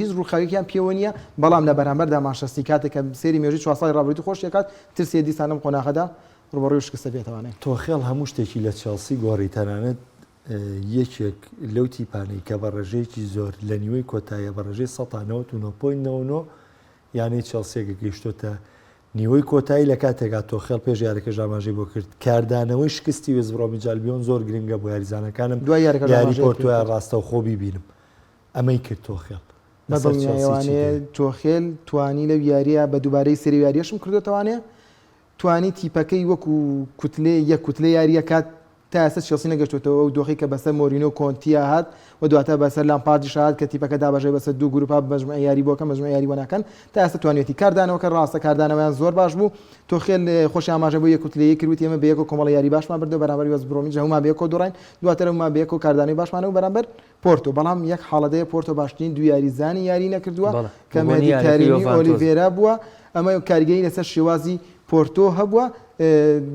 هیچ ڕووخاوێکیان پێوە نییە بەڵام لە بەرامبەردا مانشەستی کاتێک کە سێری مێژووی چوار ساڵی ڕابردوو خۆش دەکات ترسێ دیسان لەم قۆناغەدا ڕووبەڕووی شکستە بێتەوانێ. تۆخێڵ هەموو شتێکی لە چێڵسی گۆڕی تەنانەت یەکێک لەو تیپانەی کە بە ڕێژەیەکی زۆر لە نیوەی کۆتاییە بە ڕێژەی 99 point 99 یانەی چێڵسیەکە گەیشتۆتە نیوەی کۆتایی لە کاتێکا تۆخێڵ پێش یاریەکەش ئاماژەی بۆ کرد کاردانەوەی شکستی وێستبرۆمیچ ئەلبیۆن زۆر گرنگە بۆ یاریزانەکانم دوای یاریەکەش یاری ئاماژەی پێ پۆرتۆیان کرد. ڕاستەوخۆ بیبینم ئەمەی کرد تۆخێڵ بە لەسەر چێڵسی چی دڵنیایەوانێ دێ؟ تۆخێل توانی لەو یاریە بە دووبارەی سەیری یاریەشم کردۆتەوانێ توانی تیپەکەی وەکو کوتلەیەک یەک کوتلە یاریەکات تا ئێستا چێڵسی نەگەشتووەتەوە ئەو دۆخەی کە بەسەر مۆرینۆ و کۆنتییا هات و دواتر بەسەر لامپاردیش هات کە تیپەکە دابەشبێت بەسەر دوو گروپا مەجموعەی یاری بۆ کەن مەجموعەی یاری بۆ ناکەن تا ئێستا توانیویەتی کاردانەوەکە ڕاستە کاردانەوەیان زۆر باش بوو تۆخێل خۆشی ئاماژە بۆ یەکوتلەیی کرد وتی ئێمە بەیەکەوە کۆمەڵە یاری باشمان بردەوە بەرامبەر وێست برۆمیچ هەموومان بەیەکەوە دۆڕاین دواتر هەموومان بەیەکەوە کاردانەوەی باشمان هەبوو بەرامبەر پۆرتۆ بەڵام یەک حاڵەت هەیە پۆرتۆ باشترین دوو یاریزانی یاری نەکردووە کە مێهدی تارێمی و ئۆلیڤێرا بووە ئەمە کاریگەری لەسەر شێوازی پۆرتۆ هەبووە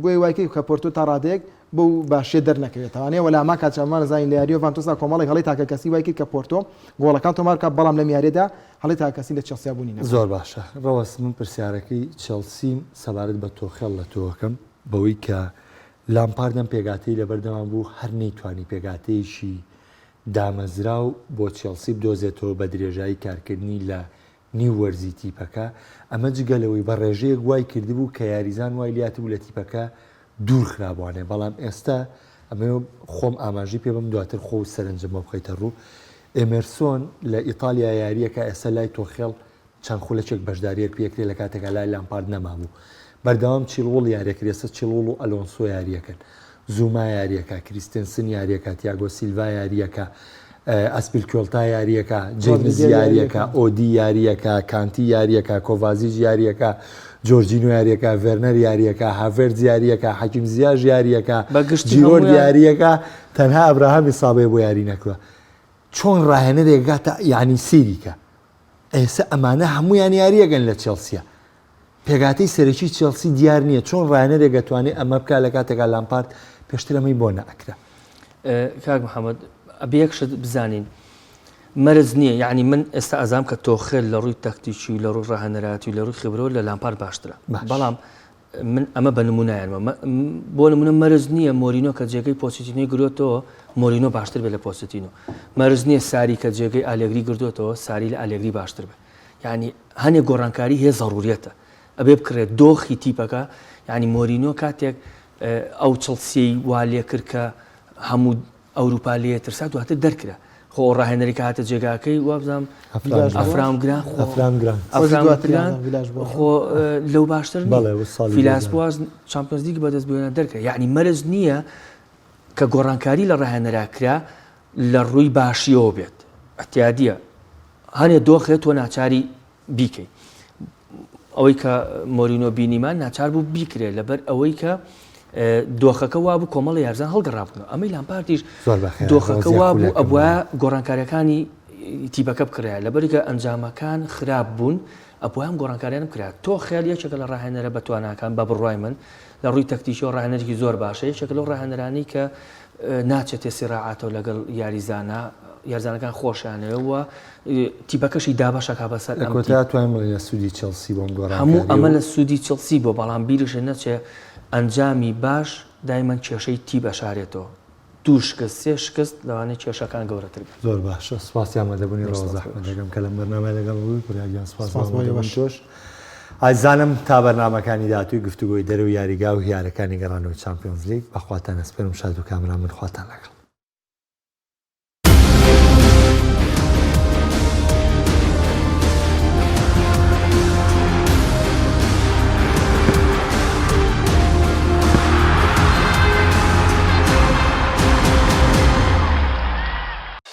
بۆیە وای کرد کە پۆرتۆ تا ڕادەیەک بەو باشیە دەرنەکەوێتەوانێ وەلا ما کات چاومان نەزانین لە یاری یۆڤانتۆسدا کۆمەڵێک هەڵەی تاکەکەسی وای کرد کە پۆرتۆ گۆڵەکان تۆمار بکات بەڵام لەم یاریەدا هەڵەی تاکەکەسی لە چێڵسیا بوونی نەبوو. زۆر باشە ڕەوەز من پرسیارەکەی چێڵسیم سەبارەت بە تۆخێڵ لە تۆ ئەکەم بەوەی کە لامپارد ئەم پێکهاتەی لەبەردەما بوو هەر نەیتوانی پێکهاتەیەکی دامەزراو بۆ چێڵسی بدۆزێتەوە بە درێژایی کارکردنی لە نیو وەرزی تیپەکە، ئەمە جگە لەوەی بە ڕێژەیەک وای کردبوو کە یاریزان وای لاتبوو لە تیپەکە دوور خرابوانێ، بەڵام ئێستا ئەمەوێ خۆم ئاماژەی پێ بەم دواتر خۆ و سەرنجم بۆ بخەیتە ڕوو، ئێمێرسۆن لە ئیتالیا یارییەکە ئێستا لای تۆخێڵ چەند خولەکێک بەشدارییەک پێکرێ لە کاتێکا لای لامپارد نەمابوو بەردەوام چیڵوڵ یاریەکرد ئێستا چیڵوڵ و ئەلۆنسۆ یاریەکەن زوما یاریەکە کریستنسن یاریەکە تیاگۆ سیلڤا یاریەکە ئەسپیلکۆلتا یاریەکە جەیمز یاریەکە ئۆدی یاریەکە کانتی یاریەکە کۆڤازیج یاریەکە جۆرجینۆ یاریەکە ڤێرنەر یاریەکە هاڤێرتز یاریەکە حەکیم زیاش یاریەکە جیرۆرد یاریەکە تەنها ئەبراهامی سابێ بۆ یاری نەکرا چۆن ڕاهێنەرێک گاتە یعنی سیریکە ئێستا ئەمانە هەمویان یاریەکەن لە چێڵسیە پێکهاتەی سەرەکی چێڵسی دیار نییە، چۆن ڕاهێنەرێک ئەتوانێت ئەمە بکات لە کاتێکا لامپارد پێشتر ئەمەی بۆ نەئەکرا؟ کاک محەممەد ئەبێ یەک شت بزانین مەرج نییە یعنی من ئێستا ئەزام کە تۆخێل لە ڕووی تەکتیکی و لە ڕووی ڕاهێنەراتی و لە ڕووی خبرەوە لە لامپارد باشترە بەڵام من ئەمە بە نمونایانمە بۆ نمونە مەرج نییە مۆرینۆ کە جێگەی پۆچتینۆی گرۆتەوە مۆرینۆ باشتر بێت لە پۆچتینۆ مەرج نییە ساری کە جێگەی ئالێگری گردوێتەوە ساری لە ئالێگری باشتر بێت یانی هەنێک گۆڕانکاری هەیە زەڕوریەتە ئەبێ بکرێت دۆخی تیپەکە یانی مۆرینۆ کاتێک ئەو چڵسیەی وا لێکرد کە هەموو ئەوروپا لێ ترسا دواتر دەرکرا خۆ ڕاهێنەری کە هاتە جێگاکەی وابزانام ئەفرام گران ئەفرام گران ئەفرام گران خۆ لەو باشتر فیلاس بواز چامپیۆنز لیگ بەدەست بێنە دەرکرا یعنی مەرج نییە کە گۆڕانکاری لە ڕاهێنەرا کرا لە ڕووی باشیەوە بێت ئەتیادیە هەنێ دۆخ هەیە تۆ ناچاری بیکەی ئەوەی کە مۆرینۆ بینیمان ناچار بوو بیکرێ لەبەر ئەوەی کە دۆخەکە وابوو کۆمەڵی یارزان هەڵگەڕابوون ئەمەی لامپاردیش دۆخەکە وابوو ئەبووە گۆڕانکاریەکانی تیپەکە بکرایە لەبەرگە ئەنجامەکان خراپ بوون ئەبووە گۆڕانکاریان بکرا تۆ خێل یەکێکە لە ڕاهێنەرە بەتواناکان بە بڕوای من لە ڕووی تەکتیکیەوە ڕاهێنەرێکی زۆر باشە یەکێکە لەو ڕاهێنەرانەی کە ناچێتە سیڕاعاتەوە لەگەڵ یاریزانە یارزانەکان خۆشیانەوە و تیپەکەشی دابەشەکە بەسەر لە کۆتا توانین بڵێین لە سوودی چێڵسی بۆم گۆڕانکاری هەموو ئەمە لە سوودی چێڵسی بۆ بەڵام بیرشە نەچێ ئەنجامی باش دایمەن کێشەی تیپ ئەشارێتەوە دوو شکست سێ شکست لەوانەیە کێشەکان گەورەتر بن. زۆر باشە سوپاسی ئامادەبوونی ڕەوەز ئەحمەد دەکەم کە لەم بەرنامەیە لەگەڵ بووی بریا گیان سوپاس بۆ ئامادەبوونی تۆش ئازیزانم تا بەرنامەکانی داهاتووی گفتوگۆی دەرەوەی یاریگا و یارەکانی گەڕانەوەی چامپیۆنزلیگ بەخواتان ئەسپێرم شاد و کامەران بن خواتان لەگەڵ.